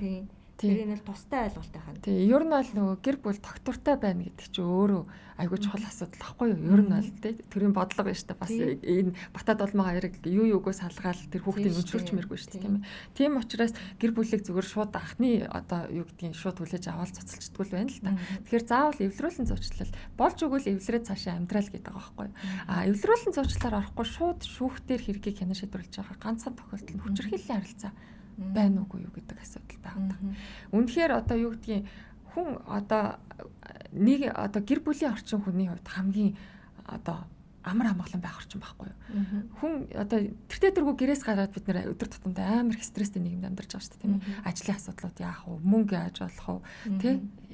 Тий. Тэр энэ бол тустай ойлголттой хань. Тий, ер нь бол нөгөө гэр бүл тогтвортой байна гэдэг чинь өөрөө айгүй чухал асуудал байхгүй юу? Ер нь бол тий төрийн бодлого байна шүү дээ. Бас энэ Бата Дулмаа хоёрыг юу юугөө салгаал тэр хүүхдийг өнчрч мэргүй шүү дээ, тийм ээ. Тийм учраас гэр бүлийг зүгээр шууд анхны одоо юу гэдгийг шууд хүлээж аваад цуцалчдаггүй л байна л та. Тэгэхээр заавал эвлэрүүлэн зуучлал болж өгвөл эвлэрээ цаашаа амьдрал гэдэг байгаа байхгүй юу? А эвлэрүүлэн зуучлалаар орохгүй шууд шүүхтэр хэргийг хянан шийдвэрлэж байгаа ганцхан тохиолдол нь хүчирхийллийн харилцаа байна уугүй юу гэдэг асуудал байгаа. Үнэхээр одоо юу гэдгийг хүн одоо нэг одоо гэр бүлийн орчин хүний хувьд хамгийн одоо амар амгалан байх орчин байхгүй юу. Хүн одоо тэртээ тэргүй гэрээс гараад бид нэр өдөр тутамдаа амар их стресстэй нийгэмд амьдарч байгаа шүү дээ, тийм ээ. Ажлын асуудлууд яах вэ? Мөнгө яаж олох вэ? Тэ?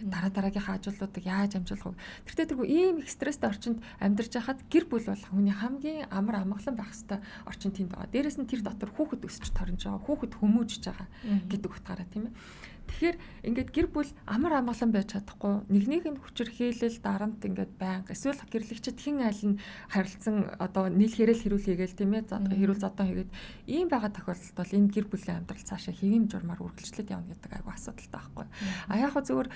Дараа дараагийнхаа ажлуудыг яаж амжуулах вэ? Тэртээ тэргүй ийм их стресстэй орчинд амьдарч байхад гэр бүл бол хүний хамгийн амар амгалан байх ёстой орчин тэнд байгаа. Дээрээс нь тэр дотор хүүхэд өсөж торнож байгаа, хүүхэд хүмүүжж байгаа гэдэг утгаараа, тийм ээ. Тэгэхээр ингээд гэр бүл амар амгалан байж чадахгүй, нэгнийх нь хүчирхийлэл, дарамт ингээд байнга эсвэл гэрлэгчид хэн аль нь харилцан одоо нийл хэрэл хэрүүл хийгээл, тийм ээ, хэрүүл зодон хийгээд ийм байгаа тохиолдолд бол энэ гэр бүлийн амьдрал цаашаа хэвийн журмаар үргэлжлээд явна гэдэг айгүй асуудалтай байхгүй. А яг хөө зүгээр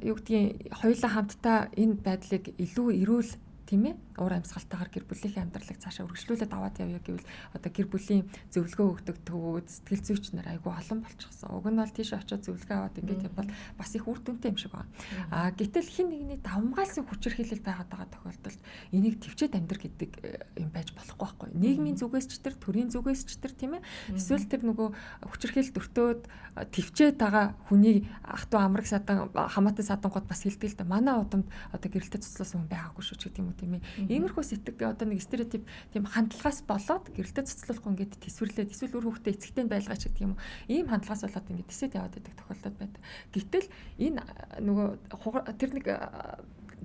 юу гэдгийг хоёулаа хамтдаа энэ байдлыг илүү эрүүл, тийм ээ, уур амьсгалтайгаар гэр бүлийнхээ амьдралыг цаашаа үргэлжлүүлээд аваад явъя гэвэл одоо гэр бүлийн зөвлөгөө өгдөг төвүүд, сэтгэл зүйч нар айгүй олон болчихсон. Уг нь бол тийш очиод зөвлөгөө аваад ингээд явбал бас их үр дүнтэй юм шиг байна. А гэтэл хин нэгний давмгаалсан хүчирхийлэл байгаад байгаа тохиолдолд энийг төвчээд амьдр гэдэг юм байж болохгүй байхгүй. Нийгмийн зүгээс ч тэр, төрийн зүгээс ч тэр, тийм ээ. Эсвэл тэр нөгөө хүчирхийлэл өртөөд төвчээд байгаа хүний ах トゥ амраг садан хамаатан садангууд бас хэлдэг л да. Манай удамд одоо гэрэлтэй цуцласан хүн байгаагүй шүү ч гэдэг юм уу, тийм ээ. Иймэрхүү сэтгэг одоо нэг стереотип тийм хандлагаас болоод гэрэлтэй цуцлахгүй ингээд төсвөрлээд эсвэл үр хүүхдээ эцэгтэй байлгаач гэдэг юм уу. Ийм хандлагаас болоод ингээд тэсэд яваад байдаг тохиолдол байдаг. Гэтэл энэ нөгөө тэр нэг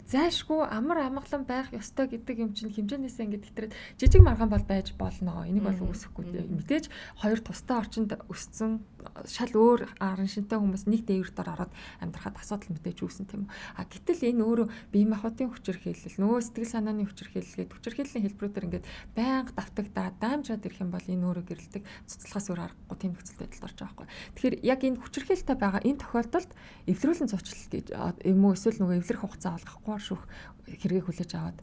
зайшгүй амар амгалан байх ёстой гэдэг юм чинь хэмжээнээсээ ингээд хэтрээд жижиг маргаан бол байж болно. Энийг бол үүсэхгүй. Мэдээж хоёр тустай орчинд өссөн шал өөр арын шинтэй хүмүүс нэг дээвэр дор ороод амьдрахад асуудал мэдээж үүсэн, тийм үү. А гэтэл энэ өөрөө бие махбодын хүчирхийлэл, нөгөө сэтгэл санааны хүчирхийлэл гээд хүчирхийллийн хэлбэрүүдээр ингээд байнга давтагдаад даамжраад ирэх юм бол энэ өөрөө гэрэлдэг цуцлахаас өөр аргагүй тийм нөхцөл байдалд орж байгаа байхгүй. Тэгэхээр яг энэ хүчирхийлэлтэй байгаа энэ тохиолдолд эвлэрүүлэн зуучлал гэж юм уу эсвэл нөгөө эвлэрэх хугацаа олгохгүй шүүх хэргийг хүлээж аваад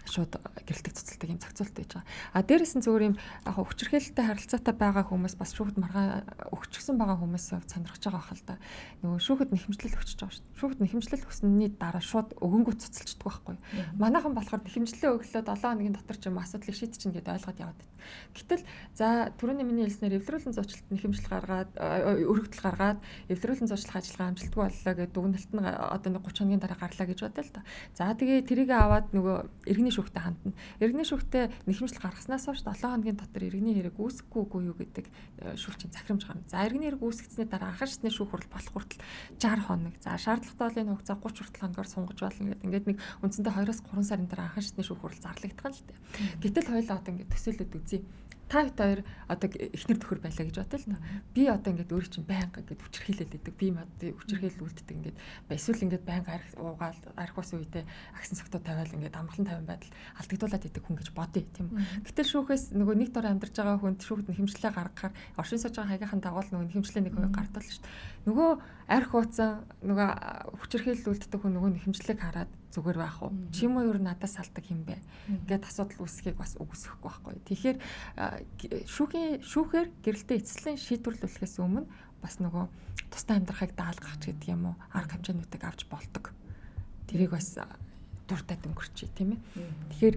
шууд гэрэлтэх цуцалдаг юм зохицуулт байж байгаа. А дээрэс нь зүгээр юм яг хүчирхийлэлтэй харилцаатай байгаа хүмүүс бас шүүхэд маргаан өгчихсөн байгаа хүмүүс сонирхож байгаа хэл та. Нөгөө шүүхэд нэхэмжлэл өгчөж байгаа шүү дээ. Шүүхэд нэхэмжлэл өгсөний дараа шууд өгөнгөө цуцалчдаг байхгүй. Манайхан болохоор нэхэмжлээ өглөө 7 хоногийн дотор ч юм асуудлыг шийдчихнэ гэдээ ойлгоод яваад байт. Гэтэл за түрүүний миний хэлснээр эвлэрүүлэн зуучлалт нэхэмжлэл гаргаад өргөдөл гаргаад эвлэрүүлэн зуучлах ажиллагаа амжилтгүй боллоо гэдэг дүгнэлт нь одоо нэг 30 хоногийн дараа гарлаа гэж бодлоо л та. За тэгээ тэрийг аваад нөгөө иргэний шүүхтэй хандна. Иргэний шүүхтэй нэхэмжлэл гаргаснаас хойш 7 хоногийн дотор иргэний хэрэг үүсэхгүй үгүй юу гэдэг шүүгчийн захирамж гарна. За иргэний хэрэг үүсгэсний дараа анхан шатны шүүх хурал болох хүртэл 60 хоног. За шаардлагатай бол энэ хугацаа 30 хүртэл хоногоор сунгаж болно гэдэг. Ингээд нэг үндсэндээ 2-3 сарын дараа анхан шатны шүүх хурал зарлагдах нь л дээ. Гэтэл хоёулаа одоо ингээд төсөөлөд үзье. Та хэд хоёр одоо эхнэр төхөр байлаа гэж бодъё л доо. Би одоо ингээд өөрөө чинь байнга ингээд хүчирхийлэл байдаг. Би мад хүчирхийлэл үлддэг ингээд эсвэл ингээд байнга арх уугаал арх ус үедээ агсан цогтоо тавиал ингээд амгалан тавин байдал алдагдуулаад идэг хүн гэж бодъё, тийм үү. Гэтэл шүүхээс нөгөө нэг дор амьдарч байгаа хүнд шүүхэд нэхэмжлээ гаргахаар оршин сууж байгаа хаагийнхын дагуул нөгөө нэхэмжлээ нэг хоёр гардал шүү дээ. Нөгөө арх ууцсан нөгөө хүчирхийлэл үлддэг хүн нөгөө нэхэмжлэг хараад зүгээр байх уу? Чи юм уу ер нь надаас салдаг юм бэ? Ингээд асуудал үүсгэхийг бас үгүйсэхгүй байхгүй. Тэгэхээр шүүхээр гэрэлтэй эцэслэн шийдвэрлүүлэхээс өмнө бас нөгөө тустай амьдрахыг даалгах ч гэдэг юм уу арга хэмжээнүүдийг авч болдог. Тэрийг бас дуртад өнгөрчээ, тийм ээ. Тэгэхээр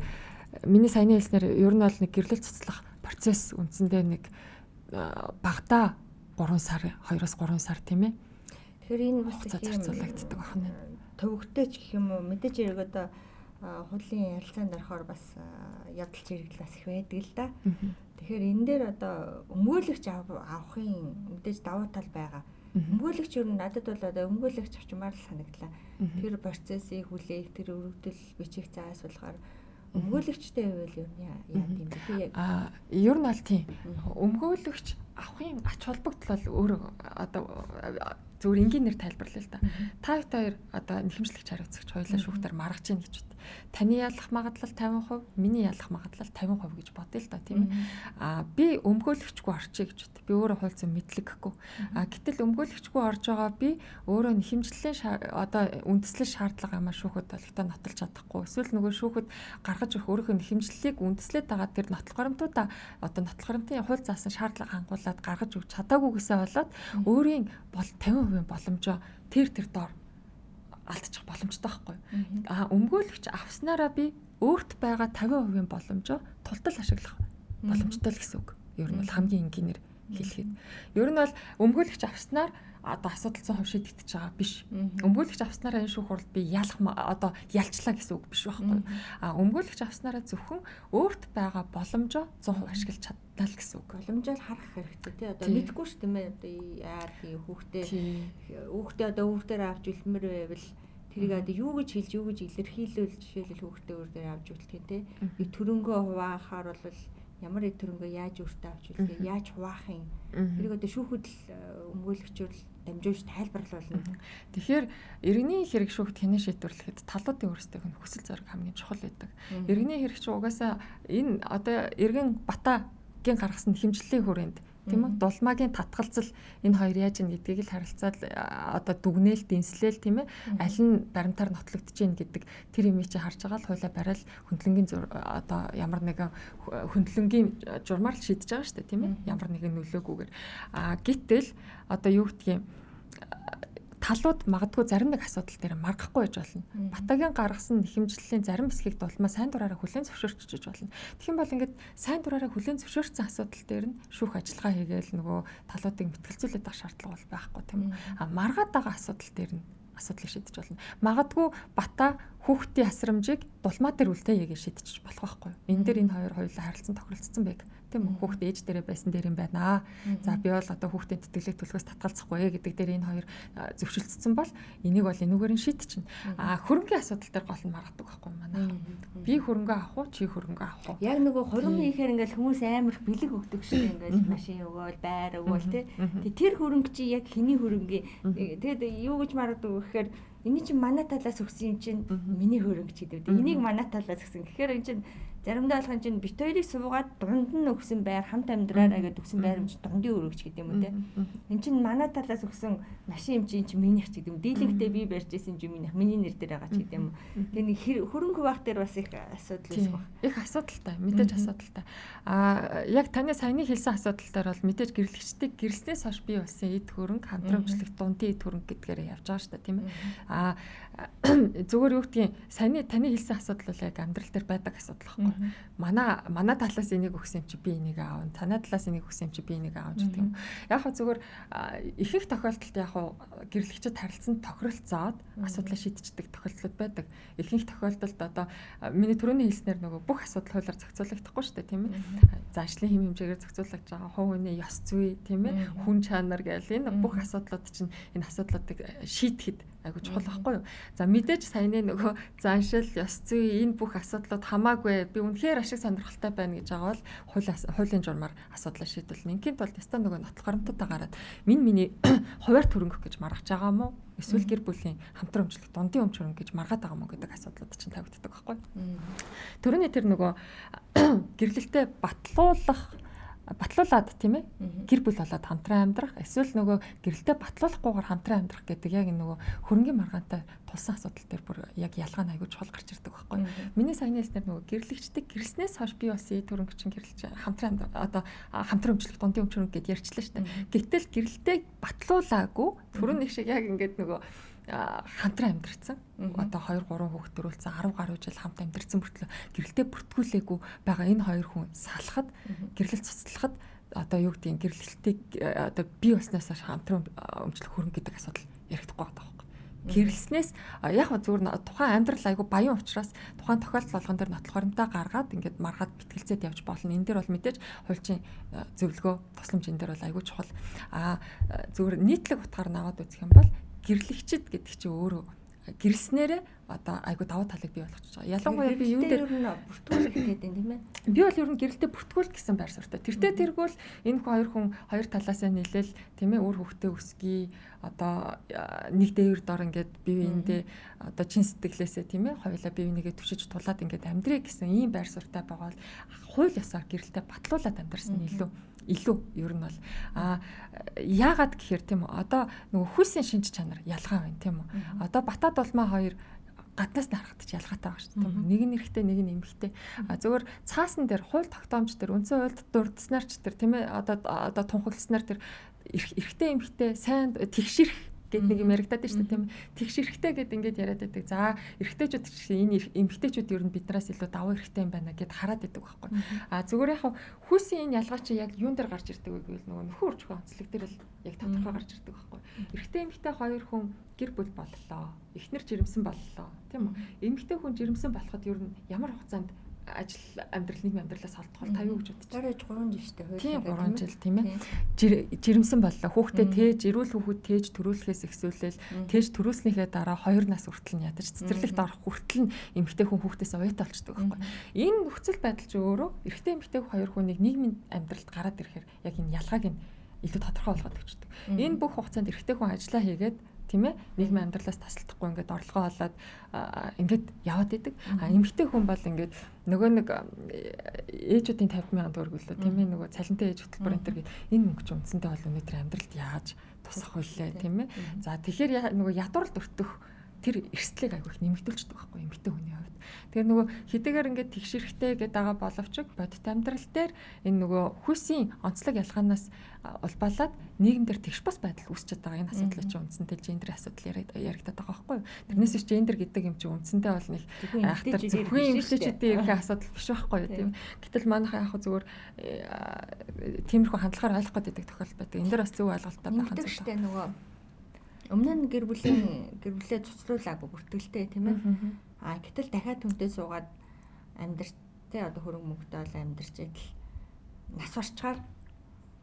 миний саяны хэлснээр ер нь бол нэг гэрлэл цуцлах процесс үндсэндээ нэг багадаа 3 сар, 2-3 сар, тийм ээ. Тэгэхээр энэ бас зарцуулагддаг байна. Төвөгтэй ч гэх юм уу, мэдээж хэрэг одоо хуулийн ярилцаанд орохоор бас явдал чирэгдэл бас их байдаг л да. Тэгэхээр энэ дээр одоо өмгөөлөгч авахын мэдээж давуу тал байгаа. Өмгөөлөгч ер нь надад бол одоо өмгөөлөгч авчмаар л санагдлаа. Тэр процессыг хүлээх, тэр өргөдөл бичих заас болохоор өмгөөлөгчтэй байвал ер нь яа юм бэ? Би ер нь бол тийм. Өмгөөлөгч авахын ач холбогдол бол өөрөө одоо зүгээр энгийнээр тайлбарлая л да. Та хоёр одоо нэхэмжлэгч хариуцагч хоёулаа шүүхтэр маргаж ийн гэж бод. Таны ялах магадлал 50%, миний ялах магадлал 50% гэж бодъё л да, тийм ээ. Аа би өмгөөлөгчгүй орчие гэж бод. Би өөрөө хууль зүйн мэдлэггүй. Аа гэтэл өмгөөлөгчгүй орж байгаа би өөрөө нэхэмжлэлийн одоо үндэслэл шаардлага амаа шүүхэд болготой нотолж чадахгүй. Эсвэл нөгөө шүүхэд гаргаж өгөх өөрийнхөө нэхэмжлэлийг үндэслээд байгаа тэр нотлох баримтуудаа одоо нотлох баримтын хууль заасан шаардлага хангуулад гаргаж өгч чадаагүйгээсээ болоод өөрийн бол 50% боломжоо тэр доор алдчих боломжтой байхгүй. Аа өмгөөлөгч авснараа би өөрт байгаа 50% боломжоо тултал ашиглах боломжтой л гэсэн үг. Ер нь бол хамгийн энгийнээр хэлэхэд. Ер нь бол өмгөөлөгч авснаар одоо асуудал 100% шийдэгдэж байгаа биш. Өмгөөлөгч авснараа энэ шүүх хурал би ялах одоо ялчлаа гэсэн үг биш байхгүй юу? А өмгөөлөгч авснараа зөвхөн өөрт байгаа боломжоо 100% ашиглаж чадна л гэсэн үг. Боломжоо л харах хэрэгтэй тий. Одоо мэдгүй ш тийм ээ. Одоо яар тий хүүхдээ одоо өөр дээр авч үлмэр байвал тэрийг одоо юу гэж хэлж, юу гэж илэрхийлвэл жишээлбэл хүүхдээ өөр дээр авч үлдэх тий. Төрөнгөө хуваахаар бол ямар эд төрөнгөө яаж өөртөө авч үлдэх, яаж хуваах юм. Тэрийг одоо шүүхэд л өмгөөлөгчөөр л дамжуулж тайлбарлуулна. Тэгэхээр иргэний хэрэг шүүхт хянан шийдвэрлэхэд талуудын өөрсдийнх нь хүсэл зориг хамгийн чухал байдаг. Иргэний хэрэг чи угаасаа энэ одоо иргэн Батагийн гаргасан хэмжлэлийн хүрээнд тийм үү? Дулмаагийн татгалзал энэ хоёр яаж ийн гэдгийг л харилцаад одоо дүгнээл, дэнслэл тийм ээ аль нь баримтаар нотлогдож гин гэдэг тэр юмыг чи харж байгаа л хуулиа барайл хөндлөнгийн одоо ямар нэгэн хөндлөнгийн журмаар л шийдэж байгаа шүү дээ тийм ээ ямар нэгэн нөлөөгүйгээр. А гэтэл одоо юу гэдгийг талууд магадгүй зарим нэг асуудал дээр маргахгүй байж болно. Батагийн гаргасан нэхэмжлэлийн зарим хэсгийг дулмаа сайн дураараа хүлээн зөвшөөрчөж болно. Тэгэх юм бол ингээд сайн дураараа хүлээн зөвшөөрсөн асуудал дээр нь шүүх ажиллагаа хийгээл нөгөө талуудыг мэтгэлцүүлээд байх шаардлага бол байхгүй тийм үү. А маргаад байгаа асуудал дээр нь асуудлыг шийдэж болно. Магадгүй Бата хүүхдийн асрамжийг дулмаа дээр үлдээе гэж шийдчих болох байхгүй. Энэ дээр энэ хоёр хоёулаа харилцан тохиролцсон байг. Тийм үү? Хүүхд ээж дээрээ байсан дээр юм байна. За би бол одоо хүүхдийн тэтгэлэг төлөхөөс татгалзахгүй гэдэг дээр энэ хоёр зөвшөлдсөн бол энийг бол энүүгээр нь шийдчихнэ. А хөрөнгийн асуудал дээр гол нь маргадаг байхгүй манайхан. Би хөрөнгө авах уу, чи хөрөнгө авах уу? Яг нөгөө хөрөнгө хийхээр ингээл хүмүүс амар бэлэг өгдөг шүү дээ. Ингээл машин өгөөл, байр өгөөл тий. Тэр хөрөнгө чи яг хэний хөрөнгө? Тэгээд юу гэж маргадаг вэ гэхээр энэ чинь манай талаас өгсөн юм чинь миний хөрөнгө ч гэдэг. Энийг манай талаас өгсөн. Тэгэхээр энэ чинь заримдаа болох юм чинь бит хоёрыг суугаад дунд нь өгсөн байр хамт амьдраараа гэдээ өгсөн байр юм чинь дундын өргөч гэдэг юм уу те. Энэ чинь манай талаас өгсөн машин юм чинь минийх ч гэдэг юм. Дийлэнхтэй би барьж исэн юм чинь минийх, миний нэр дээр байгаа ч гэдэг юм. Тэгээ нэг хөрөнгө хуваах дээр бас их асуудал үүсэх баг. Их асуудалтай, мэдээж асуудалтай. Аа яг таны саяны хэлсэн асуудал дээр бол мэдээж гэрлэгчдийг гэрэлснээс хойш бий болсон эд хөрөнгө, хамтран өмчлөх дундын эд хөрөнгө гэдгээр явж байгаа шүү дээ, тийм ээ. Аа зүгээр юу гэдгийг саяны таны хэлсэн асуудал бол яг амьдрал дээр байдаг асуудал байхгүй. Манай талаас энийг өгсөн юм чи би энийг аавна. Танай талаас энийг өгсөн юм чи би энийг аавна гэдэг юм. Яг хөө зүгээр ихэнх тохиолдолд яг хөө гэрлэгчид харилцан тохиролцоод асуудлаа шийдчихдэг тохиолдлууд байдаг. Ихэнх тохиолдолд одоо миний түрүүний хэлснээр нөгөө бүх асуудал хуулиар зохицуулагдахгүй шүү дээ, тийм ээ. За ажлын хэм хэмжээгээр зохицуулагдж байгаа хувь хүний ёс зүй, тийм ээ, хүн чанар гэл энэ бүх асуудлууд чинь энэ асуудлуудыг шийдэхэд айгуу чухал байхгүй юу? За мэдээж саяны нөгөө заншил, ёс зүй энэ бүх асуудлууд хамаагүй би үнэхээр ашиг сонирхолтой байна гэж байгаа бол хуулийн журмаар асуудлаа шийдвэл. Ингийн тулд ястаа нөгөө нотлох харамттай гараад миний хувиар төрөнгөх гэж маргаж байгаа мó? Эсвэл гэр бүлийн хамтран өмчлөх дундын өмч хөрөнгө гэж маргаад байгаа мó гэдэг асуудлууд чинь тавигддаг байхгүй. Төрөний тэр нөгөө гэрлэлтэд батлуулаад тийм ээ гэр бүл болоод хамтран амьдрах эсвэл нөгөө гэрэлтэй батлуулахгүйгээр хамтран амьдрах гэдэг яг энэ нөгөө хөрөнгийн маргаантай тулсан асуудал дээр бүр яг ялгаа нь айгүй чухал гарч ирдэг байхгүй. Миний саяны хэлснээр нөгөө гэрлэгчдэг гэрэлснээс хойш би бас эд хөрөнгө чинь гэрлэж хамтран одоо хамтран өмчлөх дундын өмч хөрөнгө гэд ярьчлаа шүү дээ. Гэтэл гэрэлтэй батлуулаагүй түрүүн нэг шиг яг ингээд нөгөө хамтран амьдарсан. Одоо 2 3 хүүхэд төрүүлсэн 10 гаруй жил хамт амьдарсан мөртлөө гэрэлтэй бүртгүүлээгүй байгаа энэ хоёр хүн салахад гэрлэл цуцлахад одоо юу гэдгийг гэрлэлтийг одоо бий болсноос хойш хамтран өмчлөх хөрөнгө гэдэг асуудал яригдахгүй байгаа байхгүй. Гэрлснээс яг зүгээр тухайн амьдрал айгу баян учраас тухайн тохиолдол болгон дээр нотлох хоримтой гаргаад ингээд маргаад бэтгэлцээд явж болно. Энэ дээр бол мэдээж хуульчийн зөвлөгөө тусламж энэ дээр бол айгу чухал. А зүгээр нийтлэг утгаар нь аваад үзэх юм бол гэрлэгчд гэдэг чинь өөрөө гэрэлснээрээ одоо айгу давуу талыг бий болгочих байгаа. Ялангуяа би юун дээр бүртгүүлэх гэдэг юм тийм ээ. Би бол ер нь гэрэлтэй бүртгүүл гэсэн байр суурьтай. Тэртээ тэргүүл энэ хоёр хүн хоёр талаасаа нийлээл тийм ээ үр хөвгтөө өсгий одоо нэг дээвэр дор ингээд бие биендээ одоо чин сэтгэлээсээ тийм ээ хоёулаа бие бинийгээ түшиж тулаад ингээд амьдрий гэсэн ийм байр суурьтай байгаа бол хууль ёсоор гэрэлтэй батлуулаад амьдарсан нь илүү ер нь бол яагаад гэхээр тийм үү одоо нөгөө хүйсийн шинж чанар ялгаа байна тийм үү. Одоо Бата дулмаа хоёр гаднаас нь харахад ч ялгаатай байгаа шүү дээ. Нэг нь эрэгтэй, нэг нь эмэгтэй. А зөвхөн цаасан дээр хууль тогтоомж дээр үндсэн хуульд дурдсанаар ч тэр тийм ээ одоо тунхагласнаар тэр эрэгтэй эмэгтэй сайн тэгшэрх гэд нэг юм яригадаад шүү дээ, тийм ээ. Тэгш эрхтэй гэд ингээд яриад байдаг. За, эрэгтэйчүүд ч гэсэн энэ эмэгтэйчүүд ер нь биднээс илүү давуу эрхтэй юм байна гэд хараад байдаг байхгүй. А зүгээр яг хүйсийн энэ ялгаа чи яг юун дээр гарч ирдэг вэ гэвэл нөгөө нөхөр өрчгөө онцлог дээр л яг тодорхой гарч ирдэг байхгүй. Эрэгтэй эмэгтэй хоёр хүн гэр бүл боллоо. Эхнэр жирэмсэн боллоо, тийм үү? Эмэгтэй хүн жирэмсэн болоход ер нь ямар хугацаанд ажил амьдрал нийгмийн амьдралаас холдох бол та юу гэж бодож байна? 3 жил шүү дээ. Тийм 3 жил, тийм ээ. Жирэмсэн боллоо. Хүүхдээ тээж, эрүүл хүүхэд тээж төрүүлэхээс эхсүүлэл тээж төрүүлснийхээ дараа 2 нас хүртэл нь ядаж цэцэрлэгт орох хүртэл нь эмэгтэй хүн хүүхдээс уяатай болчдөг байхгүй. Энэ нөхцөл байдал чи өөрөө эрэгтэй эмэгтэй хоёр хүнийг нийгмийн амьдралд гараад ирэхээр яг энэ ялгааг нь илүү тодорхой болгоод өгчдөг. Энэ бүх хугацаанд эрэгтэй хүн ажиллаа хийгээд, тийм ээ, нийгмийн амьдралаас тасалдахгүй ингээд орлогоо олоод ингээд яваад идэг. А эмэгтэй хүн бол ингээд нөгөө нэг ээжүүдийн 50 мянган төгрөг лөө, тийм ээ, нөгөө цалинтай ээж хөтөлбөр энэ төр гээд энэ мөнгө чинь үндсэндээ бол өнөөдөр амьдралд яаж тусах вүлээ, тийм ээ. За, тэгэхээр нөгөө ядууралд өртөх тэр эрсдлийг айгүй их нэмэгдүүлчихдэг байхгүй эмэгтэй хүний хувьд. Тэгэхээр нөгөө хэдийгээр ингээд тэгш эрхтэй гэдэг байгаа боловч бодит амьдрал дээр энэ нөгөө хүйсийн онцлог ялгаанаас улбаалаад нийгэмдэр тэгш бус байдал үүсчихэд байгаа энэ асуудал чинь үндсэндээ гендер асуудал яригадаад байгаа байхгүй юу. Тэрнээс биш гендер гэдэг юм чинь үндсэндээ бол нэг айхтар зөвхөн эмэгтэйчүүдийн эрхийн асуудал биш байхгүй юу, тийм. Гэтэл манайхаа яг зүгээр тиймэрхүү хандлагаар ойлгох гэдэг тохиолдол байдаг. Энэ дээр бас зөв ойлголттой байх нь зүйтэй. Нөгөө өмнө нь гэр бүлийн гэр бүлээ цуцлуулаагүй бүртгэлтэй, тийм ээ. А гэтэл дахиад хүнтэй суугаад амьдрч тэ одоо хөрөнгө мөнгөтэй бол амьдрч идэл нас барчгаар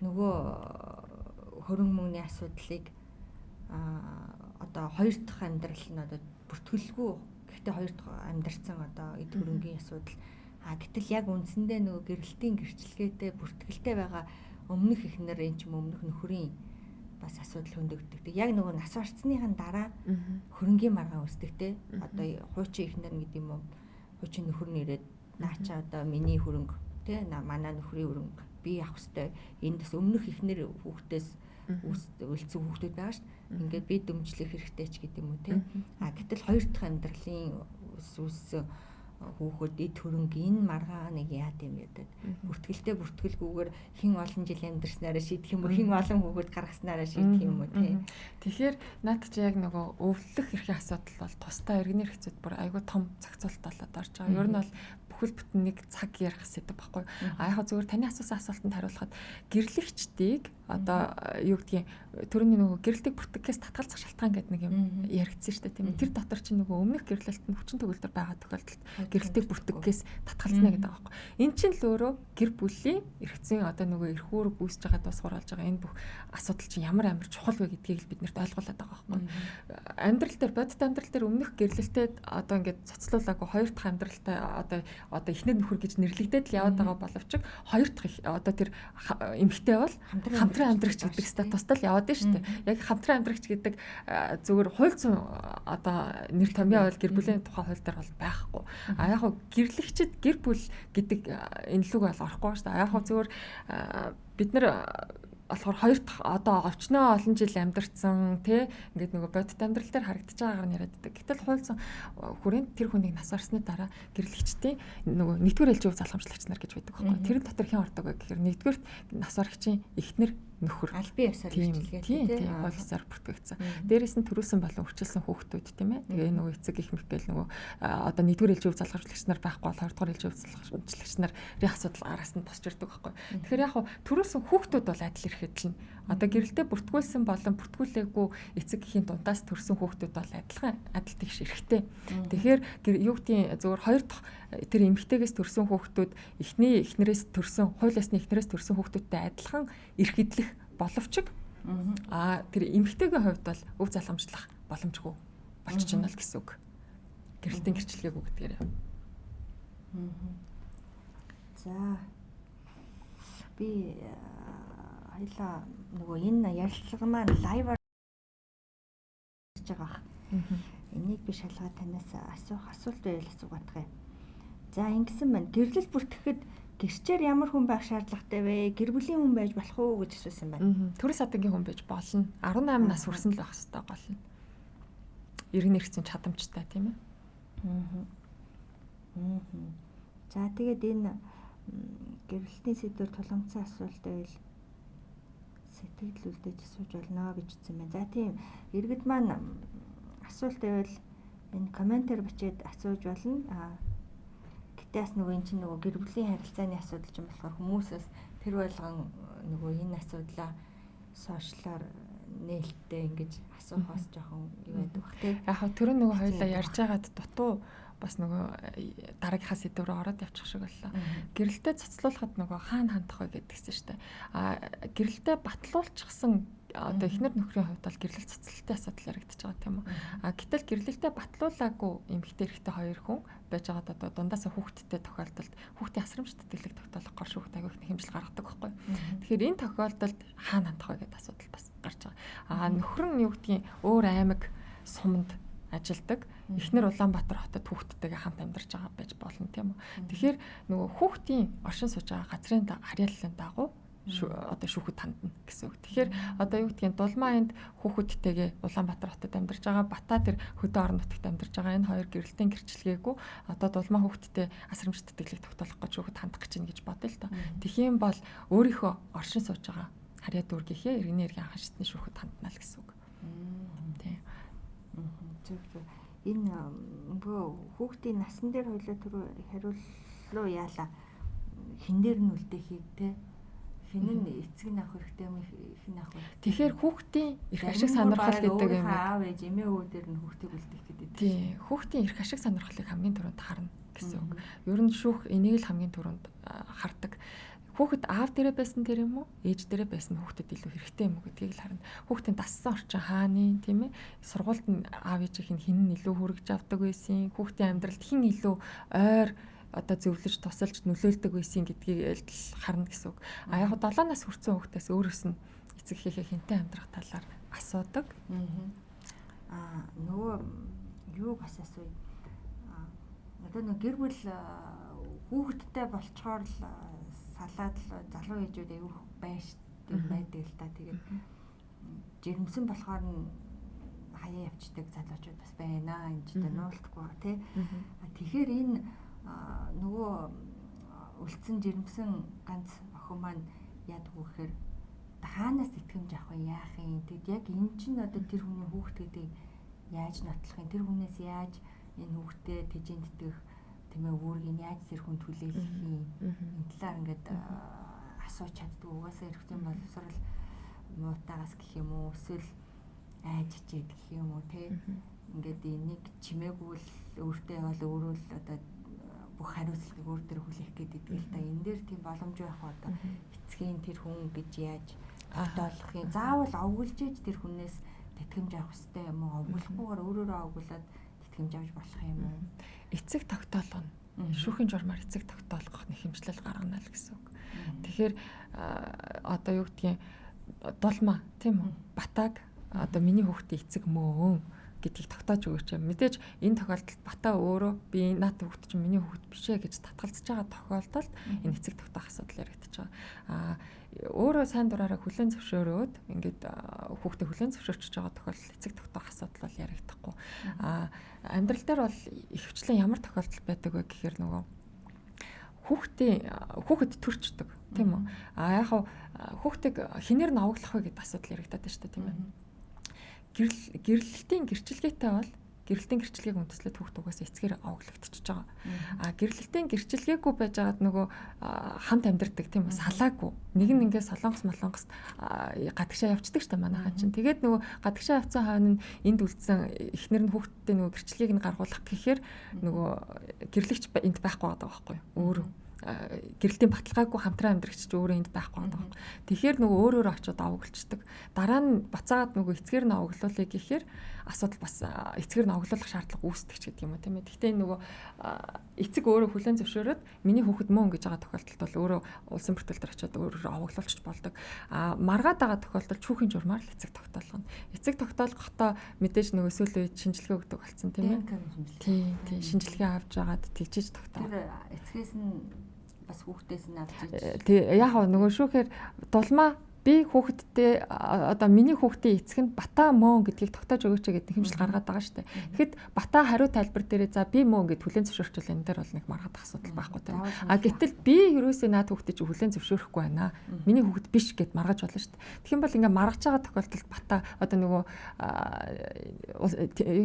нөгөө хөрөнгө мөнгөний асуудлыг одоо хоёр дахь амьдрал нь одоо бүртгэлгүй, гэхдээ хоёр дахь амьдарсан одоо эд хөрөнгийн асуудал. А гэтэл яг үндсэндээ нөгөө гэрэлтийн гэрчлэгээтэй бүртгэлтэй байгаа өмнөх эхнэр энэ ч юм өмнөх нөхрийн бас асуудал хөндөгддөг. Яг нөгөө нас барсныхан дараа хөрөнгийн маргаан үүсдэг те. Одоо хуучин эхнэр гэдэг юм уу? Хуучин нөхөр нь ирээд наачаа одоо миний хөрөнгө те, манай нөхрийн хөрөнгө би авах хэвээр. Энд бас өмнөх эхнэр хүүхдээс үлдсэн хүүхдүүд байгаа шүү дээ. Ингээд би дэмжлэх хэрэгтэй ч гэдэг юм уу те. А гэтэл хоёр дахь амьдралын үүссэн хүүхэд эд хөрөнгө энэ маргааныг яад юм ядаад бүртгэлтэй бүртгэлгүйгээр хэн олон жил амьдарснараа шийдэх юм уу, хэн олон хүүхэд гаргаснараа шийдэх юм уу тий. Тэгэхээр наад чи яг нөгөө өвлөх эрхийн асуудал бол тусдаа иргэний эрх зүйд бүр айгүй том зохицуулалт болоод орж байгаа. Ер нь бол бүхэл бүтэн нэг цаг ярих сэдэв байхгүй. А яг зүгээр таны асуусан асуултанд хариулахад гэрлэгчдийг одоо юу гэдгийг төрөний нөгөө гэрэлтийг бүртгэхээс татгалзах шалтгаан гэдэг нэг юм яригдсан шүү дээ, тийм ээ. Тэр дотор чинь нөгөө өмнөх гэрлэлт нь хүчин төгөлдөр байгаа тохиолдолд гэрэлтийг бүртгэхээс татгалзна гэдэг байгаа байхгүй. Энэ чинь л өөрөө гэр бүлийн эрх зүйн одоо нөгөө эрх үүрэг үүсэж байгаа тусгаар болж байгаа энэ бүх асуудал чинь ямар амар чухал вэ гэдгийг л бид нарт ойлгуулад байгаа байхгүй. Амьдрал дээр бодит амьдрал дээр өмнөх гэрлэлтэд одоо ингээд цоцлуулаагүй хоёр дахь амьдралтай одоо эхнэр нөхөр гэж нэрлэгдээд л яваад байгаа боловч хоёр дахь одоо тэр эмэгтэй бол хамтран амьдрагч гэдэг статустай л яваад шүү дээ. Яг хамтран амьдрагч гэдэг зүгээр хууль зүйн одоо нэр томьёо бол гэр бүлийн тухай хууль дээр бол байхгүй. А яг хөө гэрлэгчд гэр бүл гэдэг энэ лүг бол орохгүй шүү дээ. А яг хөө зүгээр бид нар болохоор хоёр дахь одоо овчноо олон жил амьдарсан тий ингээд нөгөө бодит амьдрал дээр харагдаж байгаагаар нь яриад байдаг. Гэтэл хууль зүйн хүрээнд тэр хүнийг нас барсны дараа гэрлэгчдийн нөгөө нэгдүгээр ээлжийн өв залхамжлагч нар гэж байдаг байхгүй. Тэр дотор хэн ордог вэ гэхээр нэгдүгээрт нас барагчийн эхнэр нөхөр албан ёсоор хэрэгжүүлгээ тий хууль ёсоор бүртгэгдсэн. Дээрээс нь төрүүлсэн болон үрчилсэн хүүхдүүд, тийм ээ. Тэгээ нөгөө эцэг их мэх гээл нөгөө одоо нэгдүгээр ээлжийн өв залхамжлагч нар байхгүй бол хоёрдугаар ээлжийн өв залхамжлагч нарын асуудал араас нь босч ирдэг байхгүй. Тэгэхээр яг төрүүлсэн хүүхдүүд бол адил эрх эдэл нь одоо гэрэлтэй бүртгүүлсэн болон бүртгүүлээгүй эцэг эхийн дундаас төрсэн хүүхдүүд бол адилхан адил тэгш эрхтэй. Тэгэхээр юу гэдгийг зөвхөн хоёр дахь тэр эмэгтэйгээс төрсэн хүүхдүүд эхний эхнэрээс төрсэн хууль ёсны эхнэрээс төрсэн хүүхдүүдтэй адилхан эрх эдлэх боловч тэр эмэгтэйгийн хувьд бол өв залхамжлах боломжгүй болчихж байна л гэсэн үг. Гэрэлтийн гэрчлэгээгүй гэдгээр. За би хоёлаа нөгөө энэ ярилцлага маань лайв орж байгаа бах. Энийг би шалгаад танаас асуух асуулт байвал асуугаадах юм. За ингэсэн байна. Гэрлэл бүртгэхэд гэрчээр ямар хүн байх шаардлагатай вэ? Гэр бүлийн хүн байж болох уу гэж асуусан байна. Төрийн садангийн хүн байж болно. 18 нас хүрсэн л байх ёстой гол нь. Иргэн эрх зүйн чадамжтай, тийм ээ. За тэгээд энэ гэрэлтийн сэдвээр тулгамдсан асуулт байвал Сэтгэл үлдээж асууж болно гэж хэлсэн байна. За тийм иргэд маань асуулт байвал энэ комментээр бичээд асууж болно. Гэтэ бас нөгөө эн чинь нөгөө гэр бүлийн харилцааны асуудал чинь болохоор хүмүүсээс тэр болгон нөгөө энэ асуудлаа сошиалар нээлттэй ингэж асуухаас жоохон юу байдаг бах тий. Яг хав тэр нөгөө хоёлаа ярьж байгаад дутуу бас нөгөө дараагийнхаа сэдв рүү ороод явчих шиг боллоо. Гэрэлтэй цоцлуулахад нөгөө хаана хандах вэ гэдгийгсэн шүү дээ. А гэрэлтэй батлуулчихсан одоо эхнэр нөхрийн хувьд бол гэрлэл цоцлолтын асуудал яригдчихэж байгаа тийм үү. А гэтэл гэрлэлтэй батлуулаагүй эмэгтэй эрэгтэй хоёр хүн байж байгаад одоо дундаасаа хүүхэдтэй тохиолдолд хүүхдийн асрамж тэтгэлэг тогтоолох гор шүүхт аягүй их хэмжил гаргадаг байхгүй. Тэгэхээр энэ тохиолдолд хаана хандах вэ гэдэг асуудал бас гарч байгаа. А нөхөр нь юу гэдгийг өөр аймаг суманд ажилдаг. Эхнэр Улаанбаатар хотод хүүхдтэйгээ хамт амьдарч байгаа байж болно тийм үү. Тэгэхээр нөгөө хүүхдийн оршин сууж байгаа газрын харьяаллын дагуу одоо шүүхэд хандна гэсэн үг. Тэгэхээр одоо юу гэдгийг дулмаа энд хүүхэдтэйгээ Улаанбаатар хотод амьдарч байгаа, Бата тэр хөдөө орон нутагт амьдарч байгаа энэ хоёр гэрэлтийн гэрчлэгээгүй одоо дулмаа хүүхэдтэй асрамж тэтгэлэг тогтоолох гэж шүүхэд хандах гэж байна гэж бодъё л доо. Тэгхийн бол өөрийнхөө оршин сууж байгаа харьяа дүүргийнхээ иргэний эргийн анхан шатны шүүхэд хандна л гэсэн үг. Тийм. Зөв зөв. Энэ нөгөө хүүхдийн насан дээр хоёлоо түрүү хариуллуу яалаа. Хин дээр нь үлдээхийг те хин нь эцэг нь авах хэрэгтэй юм их нь авах хэрэгтэй. Тэгэхээр хүүхдийн эрх ашиг сонирхол гэдэг юм аав ээж эмээ өвөө дээр нь хүүхдийг үлдээх гэдэг. Тийм. Хүүхдийн эрх ашиг сонирхлыг хамгийн түрүүнд харна гэсэн үг. Ер нь шүүх энийг л хамгийн түрүүнд хардаг. Хүүхэд аав дээрээ байсан тэр юм уу? Ээж дээрээ байсан хүүхдэд илүү хэрэгтэй юм уу гэдгийг л харна. Хүүхдийн дассан орчин хааны тийм ээ? Сургуульд нь аав ээжийнх нь хэн нь илүү хүргэж авдаг байсан, хүүхдийн амьдралд хэн илүү ойр одоо зөвлөж тусалж нөлөөлдөг байсан гэдгийг л харна гэсэн үг. А яг 7 нас хүрсэн хүүхдээс өөрөөс нь эцэг эхийнхээ хэнтэй амьдрах талаар асуудаг. Аа нөгөө юу бас асууя. Одоо нөгөө гэр бүл хүүхэдтэй болчоор л салаад л залуу ээжүүд аягүй байш байдаг л та. Тэгээд жирэмсэн болохоор нь хаяа явцдаг залуучууд бас байна. Энэ ч одоо нуултгүй тий. Тэгэхээр энэ нөгөө үлдсэн жирэмсэн ганц охин маань яадаг вэ гэхээр хаанаас итгэмж авах вэ, яах юм? Тэгэд яг энэ чинь одоо тэр хүний хүүхэд гэдгийг яаж нотлох юм? Тэр хүнээс яаж энэ хүүхдээ тэжээн тэтгэх тийм ээ үүргийг яаж тэр хүн түлээлэх юм? Энэ талаар ингээд асууж чаддгүй. Угаасаа эрх зүйн боловсрол муутаагаас гэх юм уу, эсвэл айж хичээд гэх юм уу те. Ингээд энийг чимээгүй л өөртөө бол өөрөө л одоо бүх хариуцлагыг өөр дээр хүлээх гээд идэг л та. Энэ дээр тийм боломж байх уу одоо эцгийн тэр хүн гэж яаж тогтоолох юм? Заавал овоглож ээж тэр хүнээс тэтгэмж авах хэрэгтэй юм уу? Овоглохгүйгээр өөрөөрөө овоглоод тэтгэмж авч болох юм уу? Эцэг тогтоолгоно. Шүүхийн журмаар эцэг тогтоолгох нэг хэмжлэл гаргана л гэсэн үг. Тэгэхээр одоо юу гэдгийг дулмаа тийм үү? Батаг одоо миний хүүхдийн эцэг мөн гэдгийг тогтоож өгөөч. Мэдээж энэ тохиолдолд Бата өөрөө би наад хүүхд чинь миний хүүхд биш ээ гэж татгалзаж байгаа тохиолдолд энэ эцэг тогтоох асуудал яригдчихэж байгаа. Аа өөрөө сайн дураараа хүлээн зөвшөөрөөд ингээд хүүхдээ хүлээн зөвшөөрчөж байгаа тохиолдолд эцэг тогтоох асуудал бол яригдахгүй. Аа амьдрал дээр бол ихэвчлэн ямар тохиолдол байдаг вэ гэхээр нөгөө хүүхэд төрчдөг тийм үү? Аа яг хүүхдийг хинээр нь овоглох вэ гэдэг асуудал яригдаад байна шүү дээ тийм ээ. Гэрлэлтийн гэрчилгээтэй бол гэрлэлтийн гэрчилгээг үндэслээд хүүхд угаасаа эцгээр овоглогдчихож байгаа. А гэрлэлтийн гэрчилгээгүй байж байгаад нөгөө хамт амьдардаг тийм үү, салаагүй. Нэг нь ингээд солонгос молонгост гадагшаа явцдаг шүү дээ манайхан чинь. Тэгээд нөгөө гадагшаа явцсан хойно нь энд үлдсэн эхнэр нь хүүхдтэй нөгөө гэрчилгээг нь гаргуулах гэхээр нөгөө гэрлэгч энд байхгүй байгаа байхгүй юу? Өөрөө гэрэлтийн баталгаагүй хамтран амьдрагч ч өөрөө энд байхгүй байгаа байхгүй. Тэгэхээр нөгөө өөр өөр очиод овоглчдаг. Дараа нь буцаагаад нөгөө эцгээр нь овоглуулъя гэхээр асуудал бас эцгээр нь овоглуулах шаардлага үүсдэг ч гэдэг юм уу тийм ээ. Гэхдээ нөгөө эцэг өөрөө хүлээн зөвшөөрөөд миний хүүхэд мөн гэж байгаа тохиолдолд бол өөрөө улсын бүртгэл дээр очиод өөрөөр овоглуулчих болдог. А маргаад байгаа тохиолдолд шүүхийн журмаар л эцэг тогтоолгоно. Эцэг тогтоолгохдоо мэдээж нөгөө сүүлийн үед шинжилгээ өгдөг болсон тийм ээ. Тийм тийм шинжилгээ авч байгаад тэгжиж тогтоох. Тэр эцгээс нь бас хүүхдээс нь авч иж. Тий яг нөгөө шүүхээр дулмаа Би хүүхэдтэй одоо миний хүүхдийн эцэг нь Бата Мөн гэдгийг тогтоож өгөөч гэдэг нэхэмжил гаргаад байгаа шүү дээ. Тэгэхэд Бата хариу тайлбар дээрээ за би Мөн гэд хүлээн зөвшөөрчвөл энэ дээр бол нэг маргадах асуудал байхгүй тийм. А гэтэл би ерөөсөө наад хүүхдээ чи хүлээн зөвшөөрөхгүй байна. Миний хүүхэд биш гэд маргаж болно шүү дээ. Тэгэх юм бол ингээ маргаж байгаа тохиолдолд Бата одоо нөгөө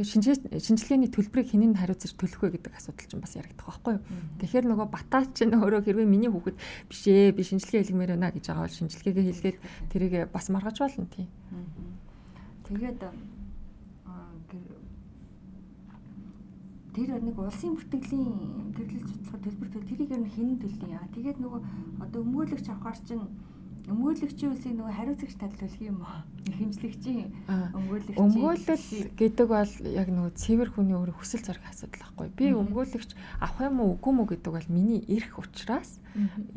шинжилгээний төлбөрийг хинэн хариуцаж төлөх вэ гэдэг асуудал чинь бас яригдах байхгүй юу. Тэгэхээр нөгөө Бата чинь өөрөө хэрвээ миний хүүхэд биш ээ би шинжилгээ хийлгэмээр байна гэж байгаа бол шинжилгээгээ хийлгээд тэрийг бас маргаж болно тийм. Тэгээд тэр нэг улсын бүртгэлийн гэрлэл цуцлахад төлбөр төл тэрийг ер нь хэн төлдөг юм. Тэгээд нөгөө одоо өмгөөлөгч авахар чинь өмгөөлөгчийн үлсийг нөгөө хариуцагч тал төлөх юм уу? Хэмжлэгчийн өмгөөлөгчийн өмгөөлөл гэдэг бол яг нөгөө цэвэр хүний өөрөө хүсэл зориг асуудал байхгүй. Би өмгөөлөгч авах юм уу үгүй юм уу гэдэг бол миний эрх учраас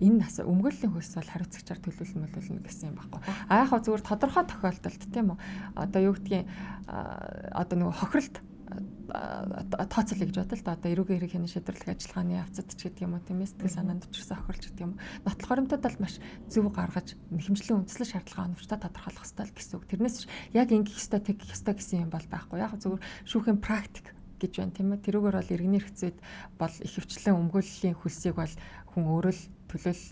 энэ өмгөөллийн хөлс бол хариуцагчаар төлөвлөн мөлөлнө гэсэн юм байхгүй. А яг хөө зүгээр тодорхой тохиолдолд тийм үү? Одоо юу гэдгийг одоо нөгөө хохиролт тооцоолъё гэж бодол та одоо эрүүгийн хэрэг хянан шийдвэрлэх ажиллагааны явцад ч гэдэг юм уу тийм ээ сэтгэл санаанд учирсан хохирлч гэдэг юм уу нотлох хоримтод бол маш зөв гаргаж нэхэмжлийн үндслэн шаардлагаа оновчтой тодорхойлох ёстой л гэсэн үг. Тэрнээс яг ингэх ёстой тэгэх ёстой гэсэн юм бол байхгүй. Яг зөвхөн шүүхийн практик гэж байна тийм ээ. Тэрүүгээр бол иргэний хэрэгцээд бол ихэвчлэн өмгөөллийн хөлсийг бол хүн өөрөө л төлөөл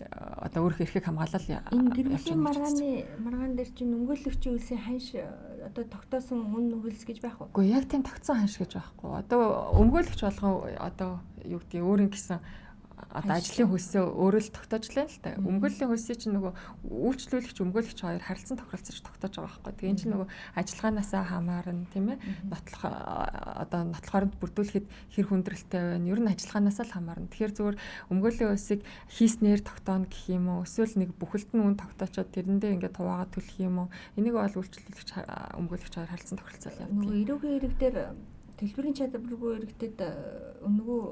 одоо өөрөх эрхийг хамгаалал энэ гэр бүлийн маргаан дээр чинь өмгөөлөгчийн үлсийн ханш одоо тогтоосон үн хөлс гэж байх уу? Үгүй яг тийм тогтсон ханш гэж байхгүй. Одоо өмгөөлөгч болгон одоо юу гэдгийг өөрийн гэсэн одоо ажлын хөлсөө өөрөө л тогтоож лээ л та. Өмгөөллийн хөлсийг чинь нөгөө үйлчлүүлэгч өмгөөлөгч хоёр харилцан тохиролцож тогтоож байгаа байхгүй. Тэгээ энэ чинь нөгөө ажиллагаанасаа хамаарна тийм ээ. Нотлох одоо нотлох хоримт бүрдүүлэхэд хэр хүндрэлтэй байна. Ер нь ажиллагаанасаа л хамаарна. Тэгэхээр зүгээр өмгөөллийн хөлсийг хийснээр тогтооно гэх юм уу? Эсвэл нэг бүхэлд нь үн тогтоочоод тэрэндээ ингээд хуваагаад төлөх юм уу? Энийг бол үйлчлүүлэгч өмгөөлөгч хоёр харилцан тохиролцол явдаг. Нөгөө эрүүгийн хэрэг дээр төлбөрийн чадваргүй иргэдэд нөгөө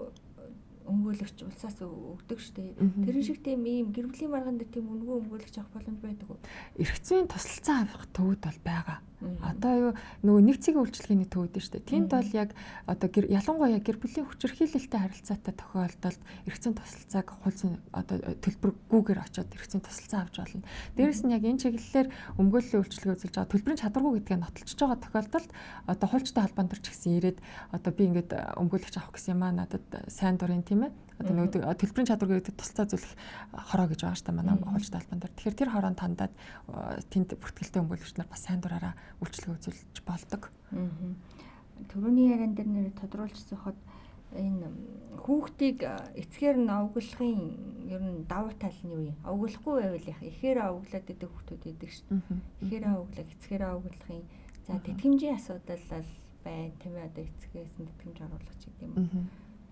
өмгөөлөгч улсаас өгдөг штэ. Тэр шиг тийм ийм гэр бүлийн маргаан дээр тийм үнэгүй өмгөөлөгч авах боломж байдаг уу? Эрх зүйн тусалцаа авах төвд бол байгаа. Одоо юу нөгөө нэг цэгийн үйлчилгээний төвд нь штэ. Тэнд бол яг одоо ялангуяа гэр бүлийн хүчирхийлэлтэй харилцаатай тохиолдолд эрх зүйн тусалцааг хууль зүйн одоо төлбөргүйгээр очиод эрх зүйн тусалцаа авч болно. Дээрээс нь яг энэ чиглэлээр өмгөөллийн үйлчилгээ үзүүлж байгаа төлбөрийн чадваргүй гэдгээ нотолцож байгаа тохиолдолд одоо хуульчтай холбоон төр ч гэсэн ирээд одоо би ингээд өмгөөлөгч авах гэсэн юм аа надад сайн дурын тийм ээ. Одоо нөгөө төлбөрийн чадваргүй гэдэг тусалцаа зөвлөх хороо гэж байгаа шүү дээ манай хуульчтай холбоон дээр. Тэгэхээр тэр хороонд хандаад тэнд бүртгэлтэй өмгөөлөгч нар бас сайн дураараа үйлчилгээ үзүүлж болдог. Түрүүний яриан дээр нэр тодруулж зөхөд энэ хүүхдийг эцгээр нь овоглохын ер нь давуу тал нь юу юм? Овоглохгүй байвал яах? Эхээр овоглоод идэг хүүхдүүд идэг шүү дээ. Эхээр овоглох, эцгээр овоглохын за тэтгэмжийн асуудал байна тийм ээ. Одоо эцгээс нь тэтгэмж оруулах ч гэдэг юм уу?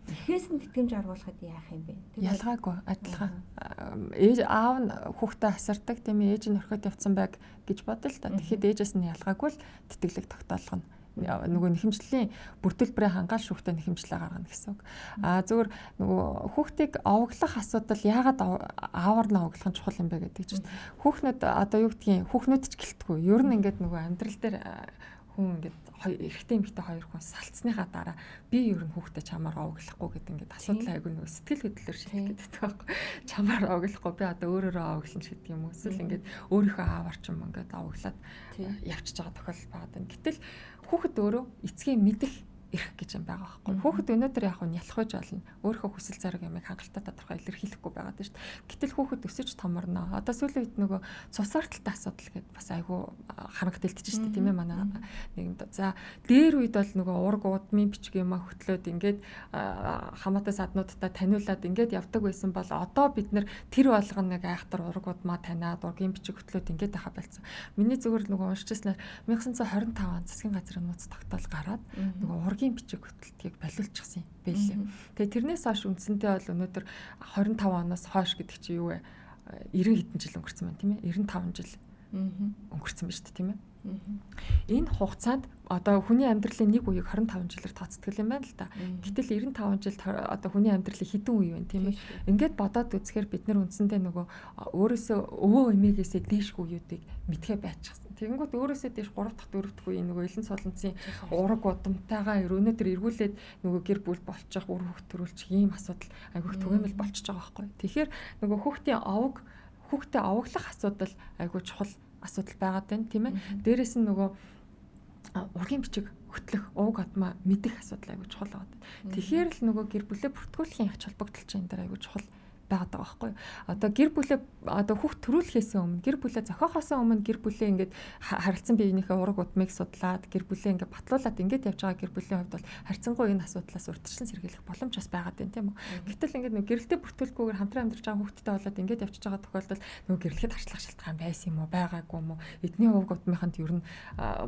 Эхээс нь тэтгэмж оруулахад яах юм бэ? Ялгаагүй, адилхан. Ээж аав нь хүүхдээ асардаг тийм ээ, ээж нь орхиод явцсан байг гэж бодъё л та. Тэгэхэд ээжээс нь ялгаагүй л тэтгэлэг тогтоолгоно. Нөгөө нэхэмжлийн бүрдүүлбэрээ хангаал шүүхтэй нэхэмжлээ гаргана гэсэн үг. А зүгээр нөгөө хүүхдийг овоглох асуудал яагаад аавар нь овоглох нь чухал юм бэ гэдэг чинь хүүхнүүд одоо юу гэдгийг хүүхнүүд ч гэлтгүй. Ер нь ингээд нөгөө амьдрал дээр хүн ингээд эрэгтэй эмэгтэй хоёр хүн салцсныхаа дараа би ер нь хүүхдээ чамаар овоглохгүй гэдэг ингээд асуудал айгүй нөгөө сэтгэл хөдлөлөөр шийдэх гэдэг байхгүй. Чамаар овоглохгүй би одоо өөрөөрөө овоглоно ч гэдэг юм уу. Эсвэл ингээд өөрийнхөө аавар ч юм ингээд овоглоод явчихж байгаа тохиолдол байгаа даа. Гэтэл хүүхэд өөрөө эцгийн мэдэх эрх гэж юм байгаа байхгүй. Хүүхэд өнөөдөр яг нь ялах байж болно. Өөрийнхөө хүсэл зориг ямыг хангалттай тодорхой илэрхийлэхгүй байгаа даа шүү дээ. Гэтэл хүүхэд өсөж томорно. Одоо сүүлийн үед нөгөө цус арталтай асуудал гэдээ бас айгүй харанхт дэлтэж шүү дээ тийм ээ манай нийгэмд. За дээр үед бол нөгөө ураг удмын бичиг юм а хөтлөөд ингээд хамаатай саднуудтай таниулаад ингээд явдаг байсан бол одоо бид нэр тэр болгоно нэг айхтар ураг удмаа таниад ургийн бичиг хөтлөөд ингээд байха болсон. Миний зүгээр нөгөө уншижсанаар 1925 он засгийн газрын нууц тогтоол гараад нөгөө ургийн бичиг хөтөлтгийг болиулчихсан юм байлээ. Тэгээ тэрнээс хойш үндсэндээ бол өнөөдөр 25 оноос хойш гэдэг чинь юу вэ? 90 хэдэн жил өнгөрцөн байна тийм ээ? 95 жил өнгөрцөн байна шүү дээ тийм ээ? Энэ хугацаанд одоо хүний амьдралын нэг үеийг 25 жилээр тооцдог юм байна л да. Гэтэл 95 жилд одоо хүний амьдралын хэдэн үе вэ тийм ээ? Ингээд бодоод үзэхээр бид нар үндсэндээ нөгөө өөрөөсөө өвөө эмээгээсээ дээшх үеүүдийг мэдхээ байчихсан. Тэгэнгүүт өөрөөсөө дээш 3 дахь 4 дахь үеийн нөгөө элен суланцын ураг удамтайгаа өнөөдөр эргүүлээд нөгөө гэр бүл болчих, үр хүүхд төрүүлчих ийм асуудал айгүйх түгээмэл болчихж байгаа байхгүй. Тэгэхээр нөгөө хүүхдийн овог, хүүхдээ овоглох асуудал айгүй чухал асуудал байгаад байна, тийм ээ. Дээрээс нь нөгөө ургийн бичиг хөтлөх, ууг адмаа мэдэх асуудал айгүй чухал байгаа. Тэгэхээр л нөгөө гэр бүлээ бүртгүүлэхийн ач холбогдол чинь энэ дээр айгүй чухал байгаад байгаа байхгүй юу. Одоо гэр бүлээ одоо хүүхд төрүүлэхээс өмнө, гэр бүлээ зохиохоос өмнө гэр бүлээ ингээд харилцан биеийнхээ ураг удмыг судлаад, гэр бүлээ ингээд батлуулаад ингээд явж байгаа гэр бүлийн хувьд бол харьцангуй энэ асуудлаас урьдчилан сэргийлэх боломж бас байгаад байна, тийм үү. Гэтэл ингээд нөгөө гэрэлтэй бүртгүүлэхгүйгээр хамтран амьдарч байгаа хүүхдтэй болоод ингээд явчихж байгаа тохиолдолд нөгөө гэрлэхэд харчлах шалтгаан байсан юм уу, байгаагүй юм уу? Эдний ууг удмынханд ер нь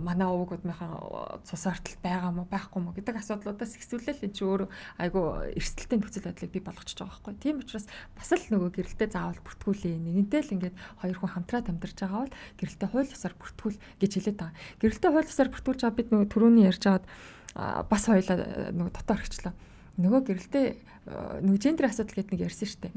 манай ууг удмынхаа цус ортол байгаа юм уу, байхгүй юм уу гэдэг асуудлуудаас ихсүүлэл энэ чинь өөрөө айгүй эрсдэлтэй нөхцөл байдлыг бий болгочихж байгаа байхгүй. Тийм учраас бас л нөгөө гэрэлтэй заавал бүртгүүлээ. Нэгэнтэй л ингээд хоёр хүн хамтраад амьдарч байгаа бол гэрэлтэй хууль ёсоор бүртгүүл гэж хэлээд байгаа. Гэрэлтэй хууль ёсоор бүртгүүлж байгаа бид нөгөө түрүүний ярьж байгаад бас хоёлаа нөгөө дотоо орхичлаа. Нөгөө гэрэлтэй нөгөө гендер асуудал гэдэг нэг ярьсан шүү дээ.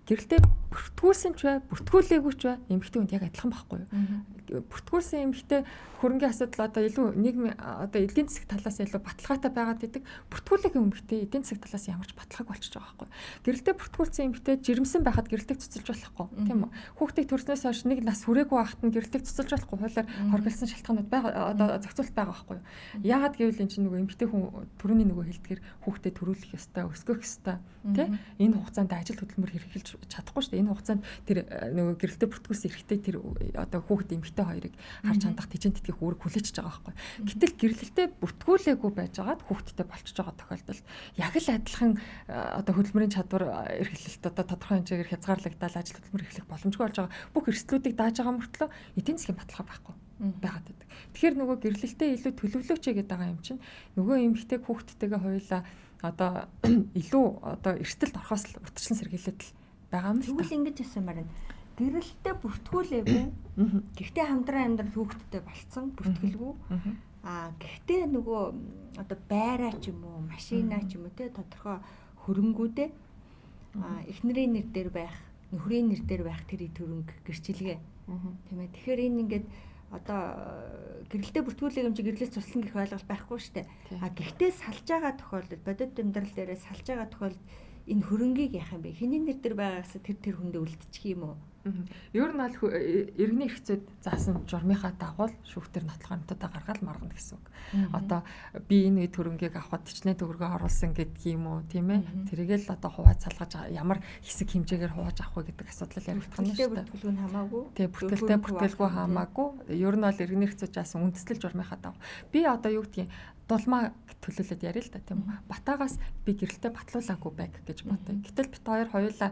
Гэрэлтэй бүртгүүлсэн ч бай, бүртгүүлээгүй ч бай, эмэгтэй хүнд яг адилхан байхгүй юу? Бүртгүүлсэн эмэгтэй хөрөнгийн асуудал одоо илүү нийгмийн одоо эдийн засаг талаас илүү баталгаатай байгаад идэг. Бүртгүүлээгүй эмэгтэй эдийн засаг талаас ямар ч баталгааг болчихж байгаа байхгүй юу? Гэрэлтэй бүртгүүлсэн эмэгтэй жирэмсэн байхад гэрэлтэйг цуцалж болохгүй, тийм үү? Хүүхдийг төрснөөс хойш нэг нас хүрээгүй байхад нь гэрэлтэйг цуцалж болохгүй, хуулиар хоригдсан шалтгаанууд байгаа, одоо зохицуулт байгаа байхгүй юу? Яагаад гэвэл эн чинь нөгөө эмэгтэй хүн төрөний нөгөө хэлдгээр хүүхдээ төрүүлэх ёстой, өсгөх ёстой, тий? Энэ хугацаанд ажил хөдөлмөр хэрэгжилж чадахгүй шүү дээ. Энэ хугацаанд тэр нөгөө гэрэлтэй бүртгүүлсэн эрэгтэй тэр одоо хүүхэд эмэгтэй хоёрыг харж хандах тэжин тэтгэх үүрэг хүлээчихэж байгаа байхгүй. Гэтэл гэрлэлтэй бүртгүүлээгүй байжгаад хүүхэдтэй болчихж байгаа тохиолдолд яг л адилхан одоо хөдөлмөрийн чадвар эрхлэлт одоо тодорхой хэмжээгээр хязгаарлагдаад ажил хөдөлмөр эрхлэх боломжгүй болж байгаа бүх эрсдлүүдийг дааж байгаа мөртлөө эдийн засгийн баталгаа байхгүй байгаад байдаг. Тэгэхээр нөгөө гэрлэлтэй илүү төлөвлөөч гэдэг байгаа юм чинь нөгөө эмэгтэй хүүхэдтэйгээ хоёулаа одоо илүү одоо эрсдэлд орохоос л урьдчилан сэргийлээд л байгаа юм л. Тэгвэл ингэж асуумаар байна. Гэрэлтэй бүртгүүлээгүй. Гэхдээ хамтран амьдрал хүүхэдтэй болцсон бүртгэлгүй. Аа гэхдээ нөгөө одоо байраа ч юм уу, машина ч юм уу те тодорхой хөрөнгүүдээ эхнэрийн нэр дээр байх, нөхрийн нэр дээр байх тэр хөрөнгө гэрчилгээ. Тийм ээ. Тэгэхээр энэ ингээд одоо гэрэлтэй бүртгүүлэг юм чи гэрлээс цуслан гэх ойлголт байхгүй шүү дээ. А гэхдээ салж байгаа тохиолдолд бодит амьдрал дээрээ салж байгаа тохиолдолд энэ хөрөнгийг яах юм бэ? Хэний нэр дээр байгаагаас тэр хүндээ үлдчих юм уу? Ер нь бол иргэний эрх зүйд заасан журмынхаа дагуу шүүхтэр нотлох амтудаа гаргаад маргана гэсэн үг. Одоо би энэ үед хөрөнгийг авахд хичнээн төгрөгөө оруулсан гэдг юм уу, тийм ээ? Тэрийг л одоо хувааж салгаж ямар хэсэг хэмжээгээр хувааж авах вэ гэдэг асуудал яригдах нь шүү дээ. Бүртгэлгүй нь хамаагүй. Тий, бүртгэлтэй бүртгэлгүй хамаагүй. Ер нь бол иргэний эрх зүйд заасан үндэслэл журмынхаа дагуу. Би одоо юу гэдгийг дулмаа төлөөлөд яриа л да, тийм үү. Батаагаас би гэрэлтэй батлуулаагүй байг гэж бодъё. Гэтэл бит хоёр хоёулаа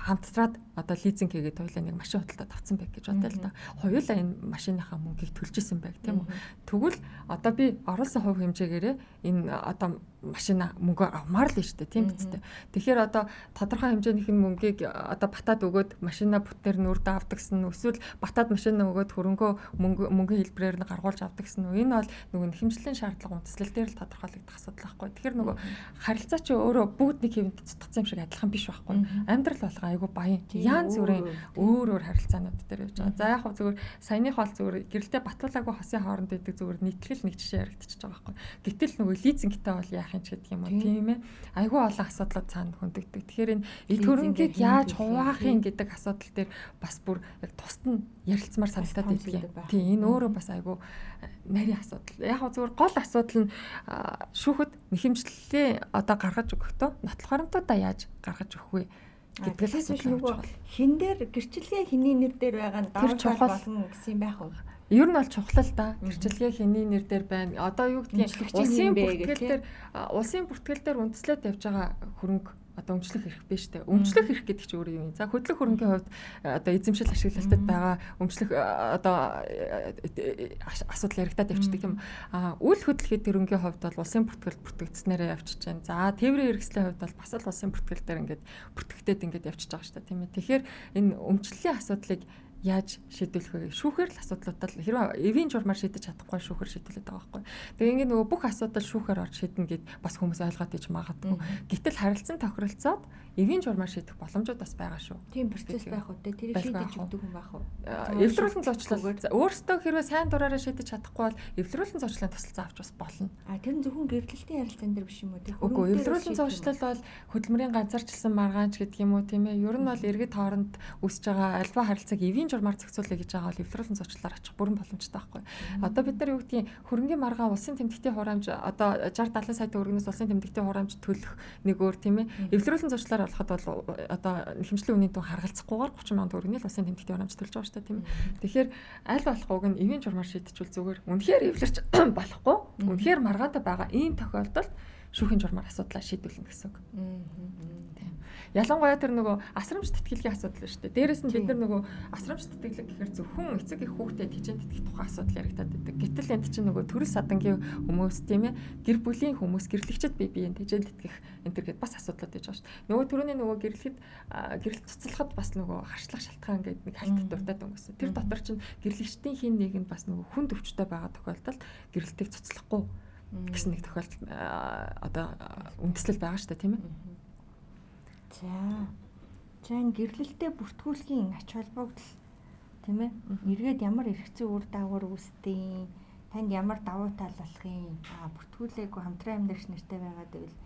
хамтраад одоо лизинг хийгээд хоёулаа нэг машин худалдаад авсан байг гэж бодъё л да. Хоёулаа энэ машиныхаа мөнгийг төлж исэн байг, тийм үү. Тэгвэл одоо би оруулсан хувь хэмжээгээрээ энэ одоо машина мөнгө авмаар л шүү дээ, тийм биз дээ. Тэгэхээр одоо тодорхой хэмжээнийх нь мөнгийг одоо батаад өгөөд машина бүтнээр нь үрдэ авдагсан нь эсвэл батаад машина өгөөд хөрөнгөө мөнгө хэлбэрээр нь гаргуулж авдагсан нь энэ бол нөгөө нэхэмжлийн шаардлага үндэслэл дээр л тодорхойлогдох асуудал байхгүй. Тэгэхээр нөгөө харилцаа чи өөрөө бүгд нэг хэвэнд цутгацсан юм шиг адилхан биш байхгүй. Амьдрал болго айгүй баян. Янз бүрийн өөр өөр харилцаанууд дээр явж байгаа. За яг хөө зүгээр саяных бол зүгээр гэрэлтэй батлуулаагүй хосын хооронд идэг зүгээр нийтлэл нэг жишээ яригдчихэж байгаа байхгүй. Гэтэл нөгөө лизингтэй бол яах юм ч гэдэг юм уу, тийм ээ. Айгүй олон асуудлууд цаана хөндөгдөг. Тэгэхээр энэ эд хөрөнгийг яаж хуваах юм гэдэг асуудал дээр бас бүр яг тусад нь ярилцмаар санагдаад байдаг юм. Тийм, энэ өөрөө бас айгүй нарийн асуудал. Яг хөө зүгээр гол асуудал нь шүүхэд нэхэмжлэлээ одоо гаргаж өгөхдөө нотлох харамтуудаа яаж гаргаж өгөх вэ гэдэг л асуудал. Нөгөө хин дээр гэрчлэгээ хиний нэр дээр байгаа нь давуу тал болно гэсэн юм байх уу? Ер нь бол чухал л да. Гэрчлэгээ хэний нэр дээр байна. Одоо юу гэдгийг улсын бүртгэл дээр үндэслээд явж байгаа хөрөнгө одоо өмчлөх эрх биш үү? Өмчлөх эрх гэдэг чинь өөр юм. За хөдлөх хөрөнгийн хувьд одоо эзэмшил ашиглалтад байгаа өмчлөх одоо асуудал яригадаад явчихдаг юм. А үл хөдлөх хөрөнгийн хувьд бол улсын бүртгэл бүртгэгдснээрээ явчихж байна. За тээврийн хэрэгслийн хувьд бол бас л улсын бүртгэл дээр ингээд бүртгэгдээд ингээд явчихж байгаа шүү дээ, тийм ээ. Тэгэхээр энэ өмчлөлийн асуудлыг яаж шийдвэрлэх вэ? Шүүхээр л асуудлуудаа хэрвээ эвийн журмаар шийдэж чадахгүй шүүхээр шийдвэрлэдэг байгаа байхгүй. Тэгээ ингээд нөгөө бүх асуудал шүүхээр орж шийднэ гэд бас хүмүүс ойлгоод иж магадгүй. Гэтэл харилцан тохиролцоод эвийн журмаар шийдэх боломжууд бас байгаа шүү. Тийм процесс байх уу те? Тэрийг шийдэж өгдөг хүн байх уу? Эвлэрүүлэн зуучлал өөрсдөө хэрвээ сайн дураараа шийдэж чадахгүй бол эвлэрүүлэн зуучлалын тусалцаа авч бас болно. А тэр нь зөвхөн гэрлэлтийн харилцаан дээр биш юм уу те? Үгүй, эвлэрүүлэн зуучлал бол хөдөлмөрийн ганцаарчлсан маргаанч гэдэг юм уу, тийм ээ. Ер нь бол иргэд хооронд үүсэж байгаа альва харилцааг эвийн Эвийн журмаар зохицуулъя гэж байгаа бол эвлэрүүлэн зуучлалаар очих бүрэн боломжтой байхгүй. Одоо бид нар юу гэдгийг хөрөнгийн маргаан улсын тэмдэгтийн хураамж одоо 60 70 сая төгрөгнөөс улсын тэмдэгтийн хураамж төлөх нэг өөр тийм ээ. Эвлэрүүлэн зуучлалаар болоход бол одоо хэмжлийн үнийн дүн харгалзахгүйгээр 30 сая төгрөгийн л улсын тэмдэгтийн хураамж төлж байгаа шүү дээ тийм ээ. Тэгэхээр аль болох уг нь эвийн журмаар шийдчихвэл зүгээр. Үнэхээр эвлэрч болохгүй. Үнэхээр маргаантай байгаа ийм тохиолдолд шүүхийн журмаар асуудлаа шийдвэрлэнэ гэсэн үг. Тийм. Ялангуяа тэр нөгөө асрамж тэтгэлгийн асуудал шүү дээ. Дээрээс нь бид нар нөгөө асрамж тэтгэлэг гэхээр зөвхөн эцэг их хүүхдэд хичээн тэтгэх тухай асуудал яригдаад байдаг. Гэтэл энд чинь нөгөө төрөл садангийн хүмүүс тийм ээ, гэр бүлийн хүмүүс, гэрлэгчд бие биеийн хичээн тэтгэх энэ төр гээд бас асуудлууд байж байгаа шүү дээ. Нөгөө түрүүний нөгөө гэрлэхэд гэрэл цуцлахад бас нөгөө харшлах шалтгаан гээд нэг хальт дуртад өнгөрсөн. Тэр дотор чинь гэрлэгчдийн хин нэг нь бас нөгөө хүн төвчтэй байгаа тохиолдолд гэрэлтийг цуцлахгүй гэсэн нэг тохиолдол одоо үндэслэл байгаа шүү дээ тийм ээ. За. За энэ гэрлэлтэд бүртгүүлэхийн ач холбогдол тийм ээ. Эргээд ямар эрх зүйн үр дагавар үүсдэг, танд ямар давуу тал болох юм? Аа бүртгүүлээгүй хамтран амьдрагч нартай байгаад байвал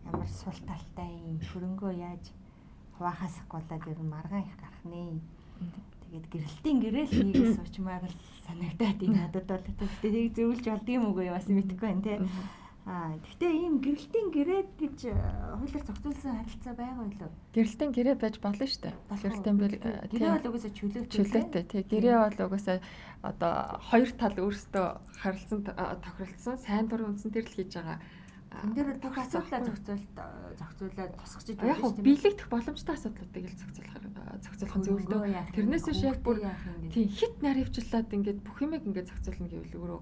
ямар сул талтай юм? Хөрөнгөө яаж хуваахаас гулаад ер нь маргаан их гарах нэ. Тэгээд гэрэлтийн гэрээл хийгээ суучмаар л санагдаад энэ надад бол тэгтээ зөвлөж болдго юм уу бас мэдэхгүй байна те. Аа тэгтээ ийм гэрэлтийн гэрээ гэж хуулиар зохицуулсан харилцаа байгаа юу? Гэрэлтийн гэрээ байж болно шүү дээ. Гэрэлтийн гэрээ бол угаасаа чөлөөтэй. Чөлөөтэй тий. Гэрээ бол угаасаа одоо хоёр тал өөрсдөө харилцан тохиролцсон сайн дурын үндсэн дээр л хийж байгаа. Энд дээр бүх асуудлаа зохицуулаад тусгаж байж шүү дээ. Биелэгдэх боломжтой асуудлуудыг л зохицуулах нь зөв л дээ. Тэрнээс биш яг бүр тийм хит наривчлаад ингээд бүх юмыг ингээд зохицуулна гэвэл өөрөө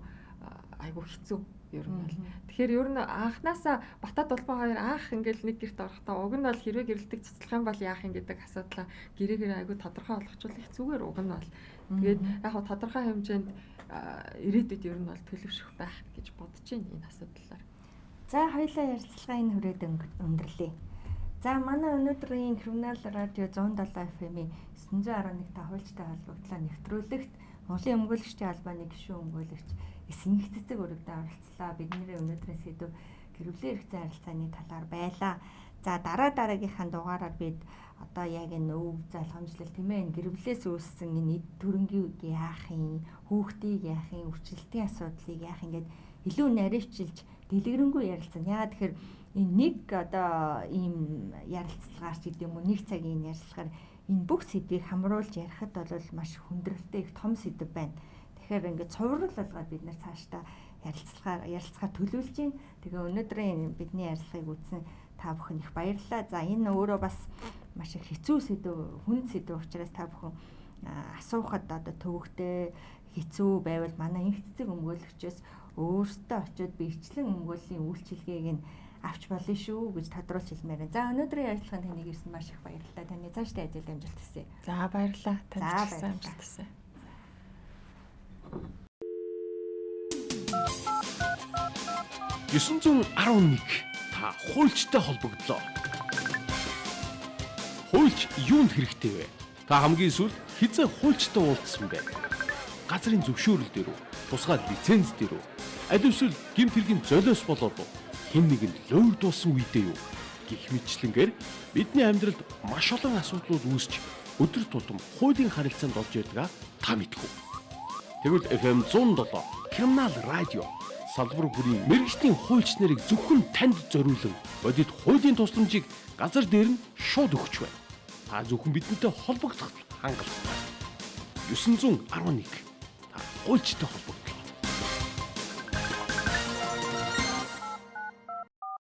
айгүй хэцүү ер нь бол. Тэгэхээр ер нь анханасаа Батат Улбан хоёр анх ингээл нэг гэрт орохдоо уг нь бол хэрвээ гэрэлтийг цуцлах юм бол яах юм гэдэг асуудлаа гэрээгээр айгүй тодорхой болгочвол их зүгээр уг нь бол. Тэгээд яг хав тодорхой хэмжээнд ирээдүйд ер нь бол төлөвшөх байх гэж бодож байна энэ асуудлаар. За хоёлаа ярилцлага энэ хүрээд өндөрлөе. За манай өнөөдрийн Криминал радио 107 FM-ийн 911 та хуульчтай холбогдлоо нэвтрүүлэгт Монголын өмгөөлөгчдийн холбооны гишүүн өмгөөлөгч Эсэнх цэцэг өргөдөө оролцлоо. Бидний өнөөдрийн сэдэв гэр бүлийн эрх зүйн харилцааны талаар байлаа. За дараа дараагийнхаа дугаараар бид одоо яг энэ өв залгамжлал тийм ээ гэр бүлээс үүссэн энэ эд төрөнгийг яах юм, хүүхдийг яах юм, өвчлөлтийн асуудлыг яах юм гээд илүү наривчилж дэлгэрэнгүй ярилцсан. Яагаад тэгэхээр энэ нэг одоо ийм ярилцлагаар ч гэдэг юм уу нэг цагийн ярилцлагаар энэ бүх сэдвийг хамруулж ярихад бол маш хүндрэлтэй их том сэдв байна. Тэгэхээр ингээд цуврал болгоод бид нар цаашдаа ярилцахаар төлөвлөж байна. Тэгээ өнөөдрийн бидний ярилцлагыг үзсэн та бүхэн их баярлалаа. За энэ өөрөө бас маш их хэцүү сэдв, хүнд сэдв учраас та бүхэн асуухад одоо төвөгтэй хэцүү байвал манай инх цэцэг өмгөөлөгчөөс өөртөө очиод биечлэн өмгөөллийн үйлчилгээг нь авч болно шүү гэж тодруулж хэлмээр байна. За өнөөдрийн ярилцлаганд таныг ирсэн маш их баярлалаа. Таны цаашдын ажил амжилт хүсье. За баярлалаа. Танд ч гэсэн амжилт хүсье. 911 та хуульчтай холбогдлоо. Хуульч юунд хэрэгтэй вэ? Та хамгийн сүүлд хэзээ хуульчтай уулзсан бэ? Газрын зөвшөөрөл дээр үү? Тусгай лиценз дээр үү? Аль эсвэл гэмт хэргийн золиос болоод уу? Хэн нэгэнд луурдуулсан үедээ юу? Гэх мэтчлэнгээр бидний амьдралд маш олон асуудлууд үүсч өдөр тутам хуулийн харилцаанд орж ирдэг та мэдэх үү? Тэгвэл FM 107 Криминал радио салбар бүрийн мэргэжлийн хуульч нарыг зөвхөн танд зориулан бодит хуулийн тусламжийг газар дээр нь шууд өгч байна. Та зөвхөн бидэнтэй холбогдох хангалттай. 911 та хуульчтай холбогдлоо.